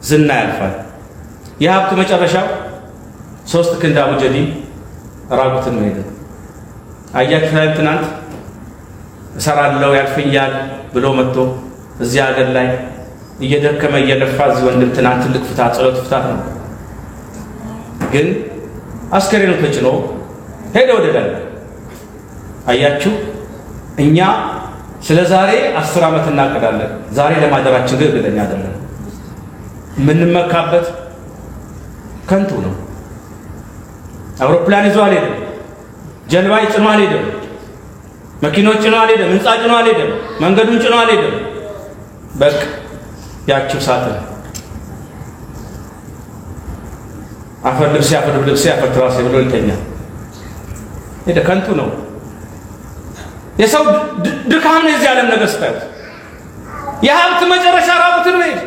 A: ዝና ያልፋል። የሀብት መጨረሻው 3 ክንድ አቡጀዲ ራቁትን መሄድ። አያችሁ ትናንት እሰራለሁ ያልፍኛል ብሎ መጥቶ እዚህ ሀገር ላይ እየደከመ እየለፋ እዚህ ወንድም ትናንት ትልቅ ፍታት ጸሎት ፍታት ነው፣ ግን አስከሬኑ ተጭኖ ሄደ ወደ ገነት። አያችሁ እኛ ስለ ዛሬ 10 ዓመት እናቅዳለን። ዛሬ ለማደራችን ግን እርግጠኛ አይደለም። የምንመካበት ከንቱ ነው። አውሮፕላን ይዞ አልሄድም፣ ጀልባ ጭኖ አልሄድም፣ መኪኖች ጭኖ አልሄድም፣ ህንፃ ጭኖ አልሄድም፣ መንገዱን ጭኖ አልሄድም። በቃ ያቺው ሳጥን አፈር ልብሴ አፈር ልብሴ አፈር ትራሴ ብሎ ይተኛል። ሄደ። ከንቱ ነው። የሰው ድካም ነው የዚህ ዓለም ነገር ስታዩት። የሀብት መጨረሻ ራቁትን መሄድ፣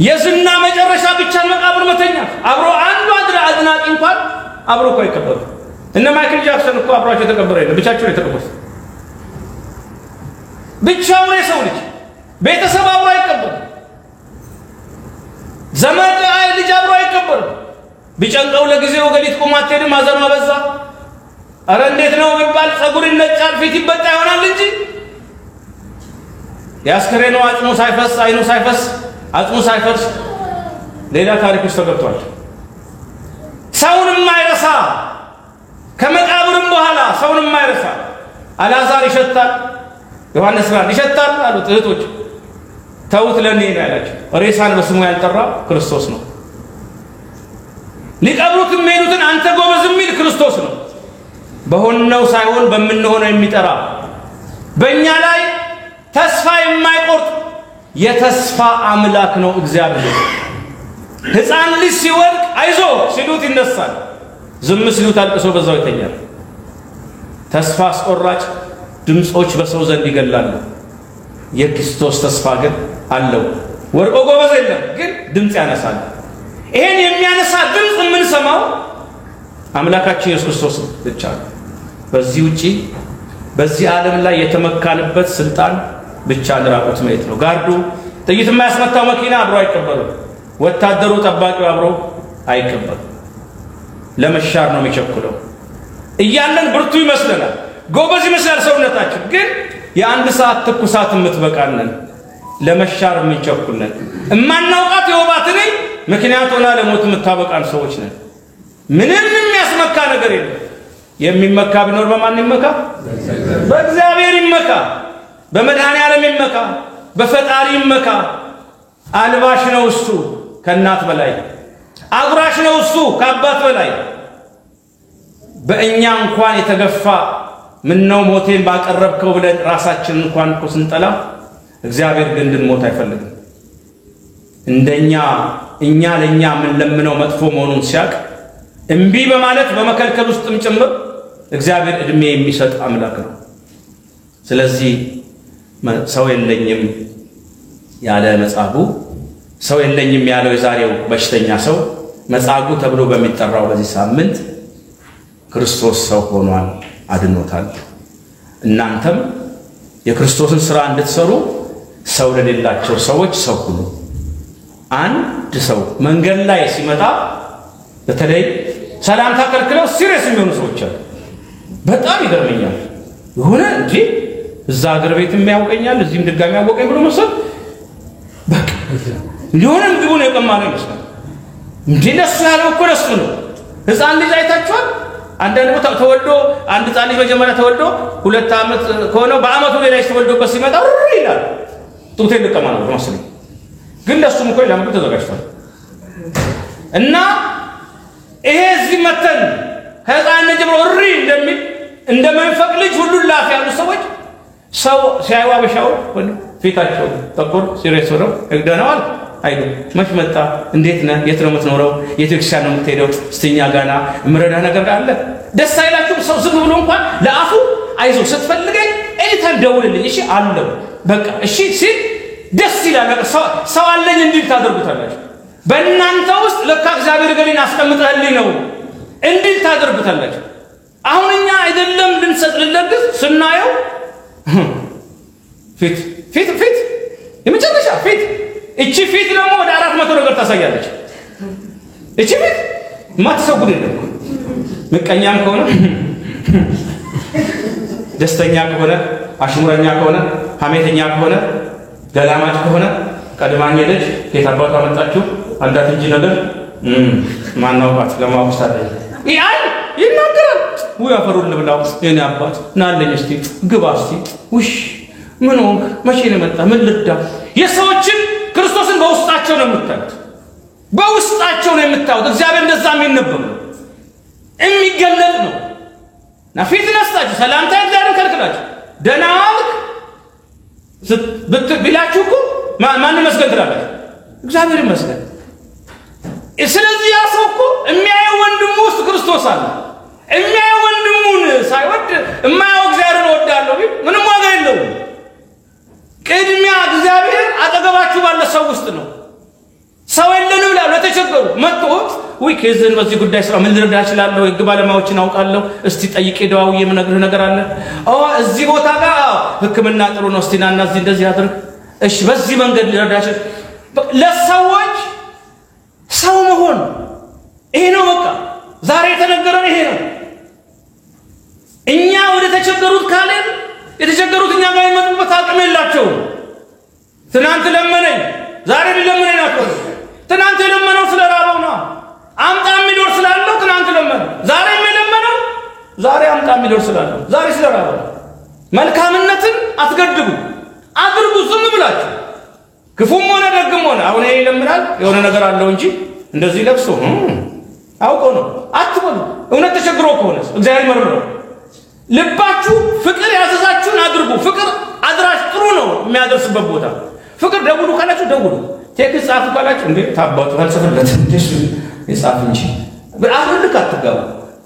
A: የዝና መጨረሻ ብቻን መቃብር መተኛት። አብሮ አንዱ አድናቂ እንኳን አብሮ እኮ አይቀበሩ። እነ ማይክል ጃክሰን እኮ አብሯቸው የተቀበረ የለም፣ ብቻቸውን የተቀበሩት። ብቻውን የሰው ልጅ ቤተሰብ አብሮ አይቀበርም። ዘመድ ልጅ አብሮ አይቀበርም። ቢጨንቀው ለጊዜው ገሊት ቆማ አትሄድም፣ ሐዘኗ በዛ። ኧረ እንዴት ነው የሚባል ፀጉር ይነጫል፣ ፊት ይበጣ ይሆናል እንጂ የአስከሬኑ አጽሙ ሳይፈስ አይኑ ሳይፈስ አጽሙ ሳይፈርስ ሌላ ታሪክ ውስጥ ተገብቷል። ሰውን የማይረሳ፣ ከመቃብርም በኋላ ሰውን የማይረሳ። አልዓዛር ይሸታል፣ ዮሐንስ ራን ይሸታል አሉት እህቶች። ተውት ለኔ ነው ያላቸው። ሬሳን በስሙ ያልጠራ ክርስቶስ ነው። ሊቀብሩት የሚሄዱትን አንተ ጎበዝ የሚል ክርስቶስ ነው። በሆነው ሳይሆን በምንሆነው የሚጠራ፣ በእኛ ላይ ተስፋ የማይቆርጥ የተስፋ አምላክ ነው እግዚአብሔር። ሕፃን ልጅ ሲወድቅ አይዞ ሲሉት ይነሳል፣ ዝም ሲሉት አልቅሶ በዛው ይተኛል። ተስፋ አስቆራጭ ድምፆች በሰው ዘንድ ይገላሉ። የክርስቶስ ተስፋ ግን አለው። ወድቆ ጎበዝ የለም፣ ግን ድምፅ ያነሳል። ይሄን የሚያነሳ ድምፅ የምንሰማው አምላካችን ኢየሱስ ክርስቶስ ብቻ ነው። በዚህ ውጪ በዚህ ዓለም ላይ የተመካንበት ስልጣን ብቻ ራቁት መሄድ ነው። ጋርዱ ጥይት የማያስመታው መኪና አብሮ አይቀበሉም። ወታደሩ ጠባቂው አብሮ አይቀበሉም። ለመሻር ነው የሚቸኩለው። እያለን ብርቱ ይመስለናል፣ ጎበዝ ይመስላል ሰውነታችን፣ ግን የአንድ ሰዓት ትኩሳት የምትበቃነን ለመሻር የምንቸኩልነን፣ እማናውቃት የወባ ትንኝ ምክንያት ሆና ለሞት የምታበቃን ሰዎች ነን። ምንም የሚያስመካ ነገር የለም። የሚመካ ቢኖር በማን ይመካ? በእግዚአብሔር ይመካ፣ በመድኃኔዓለም ይመካ፣ በፈጣሪ ይመካ። አልባሽ ነው እሱ ከእናት በላይ፣ አጉራሽ ነው እሱ ከአባት በላይ። በእኛ እንኳን የተገፋ ምነው ሞቴን ባቀረብከው ብለን ራሳችንን እንኳን እኮ ስንጠላ፣ እግዚአብሔር ግን እንድንሞት አይፈልግም። እንደኛ እኛ ለኛ የምንለምነው መጥፎ መሆኑን ሲያቅ እምቢ በማለት በመከልከል ውስጥም ጭምር እግዚአብሔር እድሜ የሚሰጥ አምላክ ነው። ስለዚህ ሰው የለኝም ያለ መጻጉዕ፣ ሰው የለኝም ያለው የዛሬው በሽተኛ ሰው መጻጉዕ ተብሎ በሚጠራው በዚህ ሳምንት ክርስቶስ ሰው ሆኗል፣ አድኖታል። እናንተም የክርስቶስን ስራ እንድትሰሩ ሰው ለሌላቸው ሰዎች ሰው ሁኑ። አንድ ሰው መንገድ ላይ ሲመጣ በተለይ ሰላምታ ከልክለው serious የሚሆኑ ሰዎች አሉ። በጣም ይገርመኛል። የሆነ እንጂ እዛ ሀገር ቤትም ያውቀኛል እዚህም ድጋሚ ያወቀኝ ብሎ መሰል በቃ ሊሆነ ምግቡን የቀማ ነው ይመስላል። እንዴ ለሱ ያለው እኮ ለሱ ነው። ህፃን ልጅ አይታችኋል? አንዳንድ ቦታ ተወልዶ አንድ ህፃን ልጅ መጀመሪያ ተወልዶ 2 ዓመት ከሆነው በአመቱ ሌላ ልጅ ተወልዶበት ሲመጣ ይላል። ጡቴን ልቀማ ነው መሰለኝ። ግን ለሱም እኮ ለምግብ ተዘጋጅቷል። እና ይሄ እዚህ መተን ከህፃንነት ጀምሮ እሪ እንደሚል እንደ መንፈቅ ልጅ ሁሉን ላፍ ያሉ ሰዎች ሰው ሲያዩ አበሻው ፊታቸው ጠቁር serious ሆነው ደህና አይሉ። መች መጣ? እንዴት ነህ? የት ነው የምትኖረው? የቤተክርስቲያን ነው የምትሄደው? እስቲ እኛ ጋና የምረዳህ ነገር አለ? ደስ አይላችሁም? ሰው ዝም ብሎ እንኳን ለአፉ አይዞህ ስትፈልገኝ anytime ደውልልኝ እሺ አለው በቃ እሺ ሲል ደስ ይላል። በቃ ሰው አለኝ እንዲል ታደርጉታላችሁ። በእናንተ ውስጥ ለካ እግዚአብሔር ገሌን አስቀምጠህልኝ ነው እንዲል ታደርጉታላችሁ። አሁን እኛ አይደለም ልንሰጥ ልንለግስ ስናየው ፊት ፊት ፊት የመጨረሻ ፊት፣ እቺ ፊት ደግሞ ወደ 400 ነገር ታሳያለች። እቺ ፊት የማትሰው ጉድ የለም። ምቀኛም ከሆነ፣ ደስተኛ ከሆነ፣ አሽሙረኛ ከሆነ፣ ሐሜተኛ ከሆነ፣ ገላማጭ ከሆነ፣ ቀድማኝ ሄደች ከየት አባቷ መጣችሁ አንዳት እንጂ ነገር ማናውቃት ለማወቅ ሳታይ ይአል ይናገራል። ውይ አፈሩን ልብላው የኔ አባት ናለኝ እስቲ ግባ እስቲ ውሽ ምን ሆንክ? መቼ ነው የመጣ? ምን ልርዳ? የሰዎችን ክርስቶስን በውስጣቸው ነው የምታዩት። በውስጣቸው ነው የምታዩት። እግዚአብሔር እንደዛ የሚነበብ ነው የሚገለጥ ነው። እና ፊት ነስታችሁ ሰላምታ እግዚአብሔርን ከልክላችሁ ደህና ዋልክ ቢላችሁ እኮ ማን ይመስገን ትላላችሁ? እግዚአብሔር ይመስገን። ስለዚህ ያ ሰው እኮ የሚያየው ወንድሙ ውስጥ ክርስቶስ አለ። የሚያየው ወንድሙን ሳይወድ የማያየው እግዚአብሔርን እወዳለሁ ቢል ምንም ዋጋ የለውም። ቅድሚያ እግዚአብሔር አጠገባችሁ ባለ ሰው ውስጥ ነው። ሰው የለንም ላሉ ለተቸገሩ መጥቶ ውይ case ን በዚህ ጉዳይ ስራ ምን ልረዳ እችላለሁ? የህግ ባለሙያዎችን አውቃለሁ። እስቲ ጠይቄ ደዋውዬ የምነግርህ ነገር አለ። እዚህ ቦታ ጋር ሕክምና ጥሩ ነው። እስቲ ናና እዚህ እንደዚህ አድርግ። እሺ በዚህ መንገድ ልረዳ እችላለሁ። ለሰዎች ሰው መሆን ይሄ ነው። በቃ ዛሬ የተነገረን ይሄ ነው። እኛ ወደ ተቸገሩት ካለን የተቸገሩት እኛ ጋር የመጡበት አቅም የላቸውም። ትናንት ለመነኝ ዛሬ ሊለምነኝ ናቸው። ትናንት የለመነው ስለራበው ነው። አምጣ የሚዶር ስላለው ትናንት ለመነ። ዛሬ የለመነው ዛሬ አምጣ የሚዶር ስላለው ዛሬ ስለራበው። መልካምነትን አትገድቡ፣ አድርጉ። ዝም ብላችሁ ክፉ አሁን ይሄ ይለምናል የሆነ ነገር አለው እንጂ እንደዚህ ለብሶ አውቆ ነው አትበሉ። እውነት ተቸግሮ ከሆነ እግዚአብሔር መርምረው። ልባችሁ ፍቅር ያዘዛችሁን አድርጉ። ፍቅር አድራሽ ጥሩ ነው የሚያደርስበት ቦታ። ፍቅር ደውሉ ካላችሁ ደውሉ፣ text ጻፉ ካላችሁ እንዴ ታባቱ አልጽፍለት እንዴ ይጻፍ እንጂ አብልክ አትጋቡ።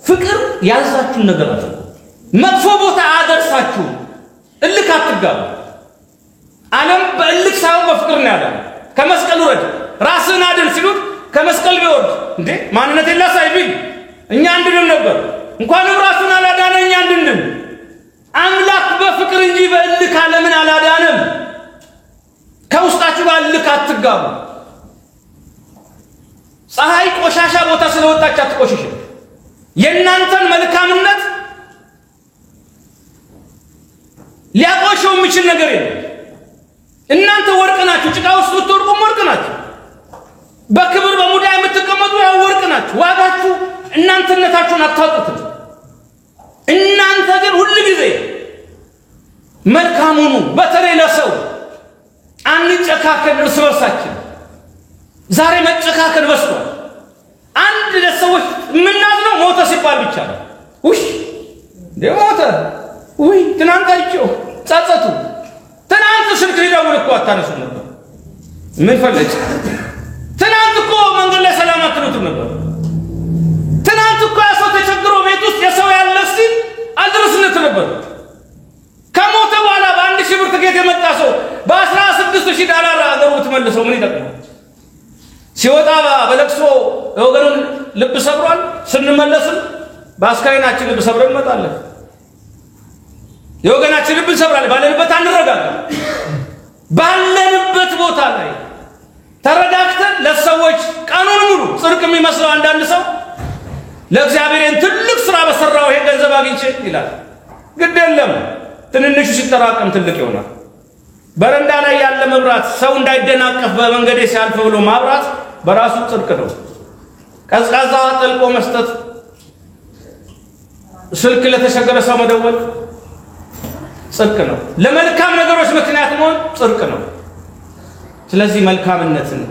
A: ፍቅር ያዘዛችሁን ነገር አድርጉ። መጥፎ ቦታ አደርሳችሁ። እልክ አትጋቡ። ዓለም በእልክ ሳይሆን በፍቅር ነው ያለው። ከመስቀል ውረድ ራስህን አድን ሲሉት ከመስቀል ቢወርድ እንዴ ማንነት የላሳይ ቢል እኛ አንድንም ነበር። እንኳንም ራሱን አላዳነ እኛ አንድንም። አምላክ በፍቅር እንጂ በእልክ ዓለምን አላዳነም። ከውስጣችሁ ጋር እልክ አትጋቡ። ፀሐይ ቆሻሻ ቦታ ስለወጣች አትቆሽሽም። የእናንተን መልካምነት ሊያቆሸው የሚችል ነገር የለም። እናንተ ወርቅ ናችሁ። ጭቃ ውስጥ ብትወርቁም ወርቅ ናችሁ። በክብር በሙዳይ የምትቀመጡ ያው ወርቅ ናችሁ። ዋጋችሁ እናንተነታችሁን አታውቁትም። እናንተ ግን ሁል ጊዜ መልካም ሁኑ። በተለይ ለሰው አንጨካከን እርስ በርሳችን። ዛሬ መጨካከን በዝቷል። አንድ ለሰዎች የምናዝነው ሞተ ሲባል ብቻ ነው። ውይ እንደ ሞተ ውይ ትናንት አይቼው ጸጸቱ። ትናንት ስልክ ሊደውል እኮ አታነሱም ነበር። ምን ፈለጭ? ትናንት እኮ መንገድ ላይ ሰላም አትሉትም ነበር። ትናንት እኮ ያ ሰው ተቸግሮ ቤት ውስጥ የሰው ያለ ሲል አልደረስነት ነበር። ከሞተ በኋላ በ1,000 ብር ትኬት የመጣ ሰው በ16,000 ዶላር አገሩ ብትመልሰው ምን ይጠቅማል? ሲወጣ በለቅሶ የወገኑን ልብ ሰብሯል። ስንመለስም በአስከሬናችን ልብ ሰብረን እንመጣለን። የወገናችን ልብ እንሰብራለን። ባለንበት አንረጋጋም። ባለንበት ቦታ ላይ ተረጋግተን ለሰዎች ቀኑን ሙሉ ጽድቅ የሚመስለው አንዳንድ ሰው ለእግዚአብሔር ትልቅ ስራ በሰራው ይሄ ገንዘብ አግኝቼ ይላል። ግድ የለም ትንንሹ ሲጠራቀም ትልቅ ይሆናል። በረንዳ ላይ ያለ መብራት ሰው እንዳይደናቀፍ በመንገዴ ሲያልፍ ብሎ ማብራት በራሱ ጽድቅ ነው። ቀዝቃዛ ጠልቆ መስጠት፣ ስልክ ለተቸገረ ሰው መደወል ጽድቅ ነው። ለመልካም ነገሮች ምክንያት መሆን ጽድቅ ነው። ስለዚህ መልካምነትን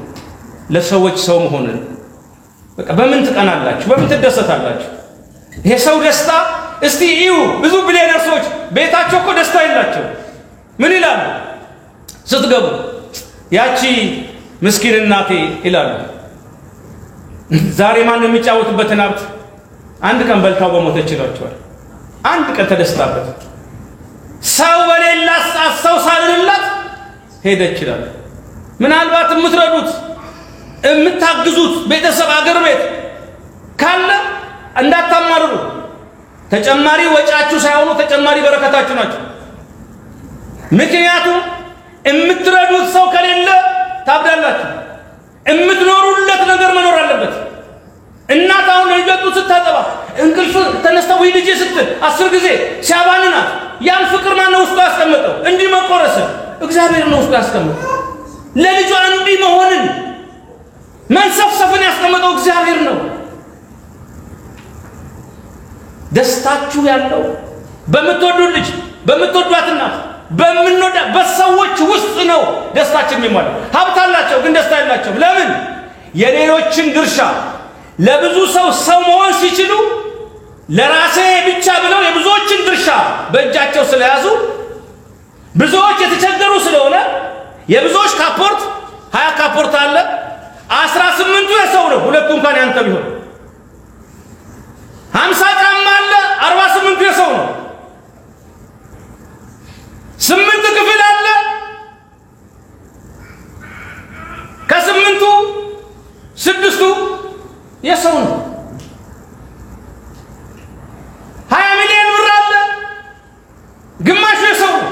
A: ለሰዎች ሰው መሆንን በቃ በምን ትቀናላችሁ? በምን ትደሰታላችሁ? ይሄ ሰው ደስታ እስቲ እዩ። ብዙ ቢሊዮነር ሰዎች ቤታቸው እኮ ደስታ የላቸው። ምን ይላሉ ስትገቡ? ያቺ ምስኪን እናቴ ይላሉ። ዛሬ ማን የሚጫወትበትን ሀብት አንድ ቀን በልታው በሞተች ይሏቸዋል። አንድ ቀን ተደስታበት ሰው በሌላት ሰዓት ሰው ሳልንላት ሄደች ይላሉ። ምናልባት የምትረዱት የምታግዙት ቤተሰብ አገር ቤት ካለ እንዳታማርሩ። ተጨማሪ ወጫችሁ ሳይሆኑ ተጨማሪ በረከታችሁ ናቸው። ምክንያቱም የምትረዱት ሰው ከሌለ ታብዳላችሁ። የምትኖሩለት ነገር መኖር አለበት። እናት አሁን ለልጇ ጡት ስታጠባ እንቅልፍ ተነስታ ወይ ልጄ ስትል 10 ጊዜ ሲያባንናት ያን ፍቅር ማነው ውስጡ ያስቀመጠው? እንዲህ መቆረስን እግዚአብሔር ነው ውስጡ ያስቀመጠው። ለልጇ እንዲህ መሆንን መንሰፍሰፍን ያስቀመጠው እግዚአብሔር ነው። ደስታችሁ ያለው በምትወዱት ልጅ፣ በምትወዷት እናት፣ በምንወዳ በሰዎች ውስጥ ነው ደስታችን የሚሟላው። ሀብት አላቸው ግን ደስታ የላቸውም። ለምን? የሌሎችን ድርሻ ለብዙ ሰው ሰው መሆን ሲችሉ ለራሴ ብቻ ብለው የብዙዎችን ድርሻ በእጃቸው ስለያዙ ብዙዎች የተቸገሩ ስለሆነ የብዙዎች ካፖርት 20 ካፖርት አለ፣ 18ቱ የሰው ነው፣ ሁለቱ እንኳን ያንተ ቢሆን። 50 ጫማ አለ፣ 48ቱ የሰው ነው። 8 ክፍል አለ፣ ከ8ቱ 6ቱ የሰው ነው። 20 ሚሊዮን ብር አለ፣ ግማሹ የሰው ነው።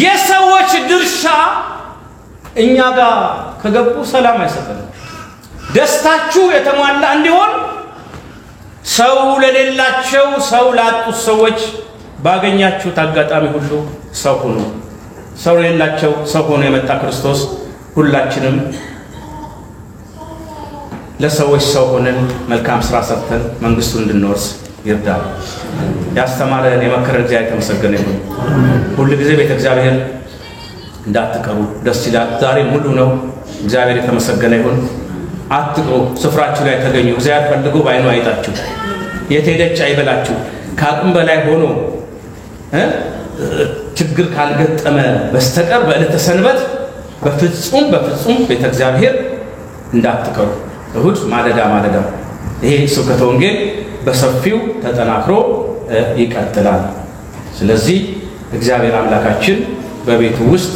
A: የሰዎች ድርሻ እኛ ጋር ከገቡ ሰላም አይሰጠንም። ደስታችሁ የተሟላ እንዲሆን ሰው ለሌላቸው ሰው ላጡት ሰዎች ባገኛችሁት አጋጣሚ ሁሉ ሰው ሁኑ። ሰው ለሌላቸው ሰው ሆኖ የመጣ ክርስቶስ ሁላችንም ለሰዎች ሰው ሆነን መልካም ስራ ሰርተን መንግስቱን እንድንወርስ ይርዳል። ያስተማረን የመከረን እግዚአብሔር የተመሰገነ ይሁን። ሁል ጊዜ ቤተ እግዚአብሔር እንዳትቀሩ ደስ ይላል። ዛሬ ሙሉ ነው። እግዚአብሔር የተመሰገነ ይሁን። አትቅሩ፣ ስፍራችሁ ላይ ተገኙ። እግዚአብሔር ፈልጎ ባይኑ አይጣችሁ፣ የት ሄደች አይበላችሁ። ከአቅም በላይ ሆኖ ችግር ካልገጠመ በስተቀር በዕለተ ሰንበት በፍጹም በፍጹም ቤተ እግዚአብሔር እንዳትቀሩ። እሁድ ማለዳ ማለዳ ይሄ ስብከተ ወንጌል በሰፊው ተጠናክሮ ይቀጥላል። ስለዚህ እግዚአብሔር አምላካችን በቤቱ ውስጥ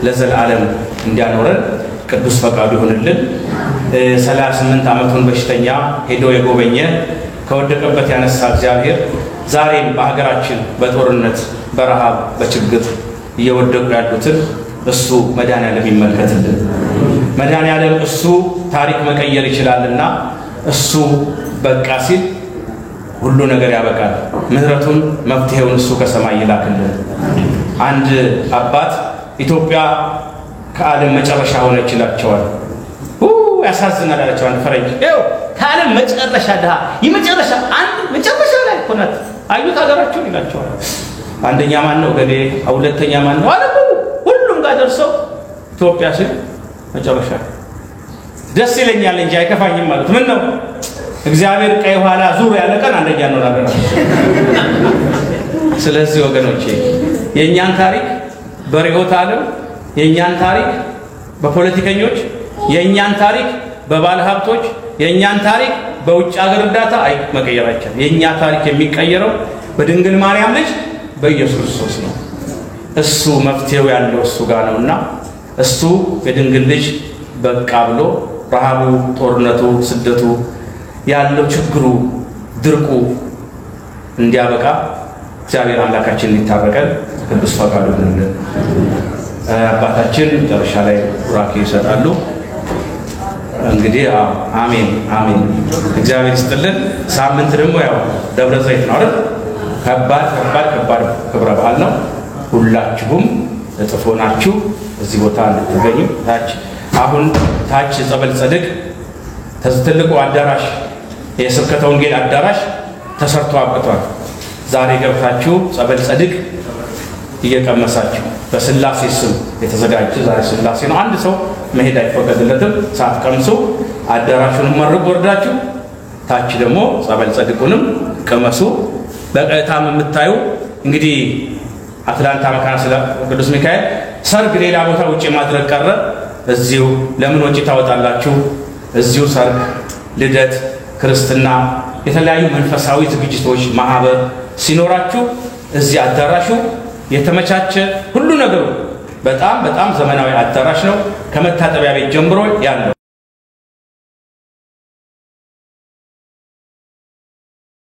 A: ለዘላለም እንዲያኖረን ቅዱስ ፈቃዱ ይሁንልን። 38 ዓመቱን በሽተኛ ሄዶ የጎበኘ ከወደቀበት ያነሳ እግዚአብሔር ዛሬም በሀገራችን በጦርነት በረሃብ በችግር እየወደቁ ያሉትን እሱ መድኃኔዓለም ይመልከትልን። መድኃኔዓለም እሱ ታሪክ መቀየር ይችላልና እሱ በቃ ሲል ሁሉ ነገር ያበቃል። ምህረቱን መፍትሄውን እሱ ከሰማይ ይላክልን። አንድ አባት ኢትዮጵያ ከዓለም መጨረሻ ሆነች ይላቸዋል። ያሳዝናል አላቸው አንድ ፈረንጅ። ይኸው ከዓለም መጨረሻ ድሃ የመጨረሻ አንድ መጨረሻ ላይ እኮ ናት አዩት ሀገራቸውን ይላቸዋል። አንደኛ ማን ነው ገሌ፣ ሁለተኛ ማን ነው አለ። ሁሉም ጋር ደርሰው ኢትዮጵያ ሲል መጨረሻ ደስ ይለኛል እንጂ አይከፋኝም ማለት ምን ነው? እግዚአብሔር ቀይ ኋላ ዙር ያለ ቀን አንደኛ እንሆናለን። ስለዚህ ወገኖቼ የእኛን ታሪክ በርዕዮተ ዓለም፣ የእኛን ታሪክ በፖለቲከኞች፣ የእኛን ታሪክ በባለ ሀብቶች፣ የእኛን ታሪክ በውጭ ሀገር እርዳታ መቀየር አይቻልም። የእኛ ታሪክ የሚቀየረው በድንግል ማርያም ልጅ በኢየሱስ ክርስቶስ ነው። እሱ መፍትሄው ያለው እሱ ጋር ነውና እሱ የድንግል ልጅ በቃ ብሎ ረሃቡ፣ ጦርነቱ፣ ስደቱ ያለው ችግሩ፣ ድርቁ እንዲያበቃ እግዚአብሔር አምላካችን እንዲታረቀን ቅዱስ ፈቃዱ ይሁንልን። አባታችን መጨረሻ ላይ ቡራኬ ይሰጣሉ። እንግዲህ አሜን አሜን። እግዚአብሔር ይስጥልን። ሳምንት ደግሞ ያው ደብረ ዘይት ነው አይደል? ከባድ ከባድ ከባድ ክብረ በዓል ነው። ሁላችሁም እጥፍ ሆናችሁ እዚህ ቦታ እንድትገኙ ታች አሁን ታች ጸበል ጸድቅ ትልቁ አዳራሽ የስብከተ ወንጌል አዳራሽ ተሰርቶ አብቅቷል። ዛሬ ገብታችሁ ጸበል ጸድቅ እየቀመሳችሁ በስላሴ ስም የተዘጋጀ ዛሬ ስላሴ ነው። አንድ ሰው መሄድ አይፈቀድለትም። ሳትቀምሱ አዳራሹንም መርቁ ወርዳችሁ ታች ደግሞ ጸበል ጸድቁንም ቅመሱ። በቀጥታም የምታዩ እንግዲህ አትላንታ መካነ ቅዱስ ሚካኤል ሰርግ ሌላ ቦታ ውጪ ማድረግ ቀረ። እዚሁ ለምን ወጪ ታወጣላችሁ? እዚሁ ሰርግ፣ ልደት፣ ክርስትና፣ የተለያዩ መንፈሳዊ ዝግጅቶች ማህበር ሲኖራችሁ እዚህ አዳራሹ የተመቻቸ ሁሉ ነገሩ በጣም በጣም ዘመናዊ አዳራሽ ነው። ከመታጠቢያ ቤት ጀምሮ ያለው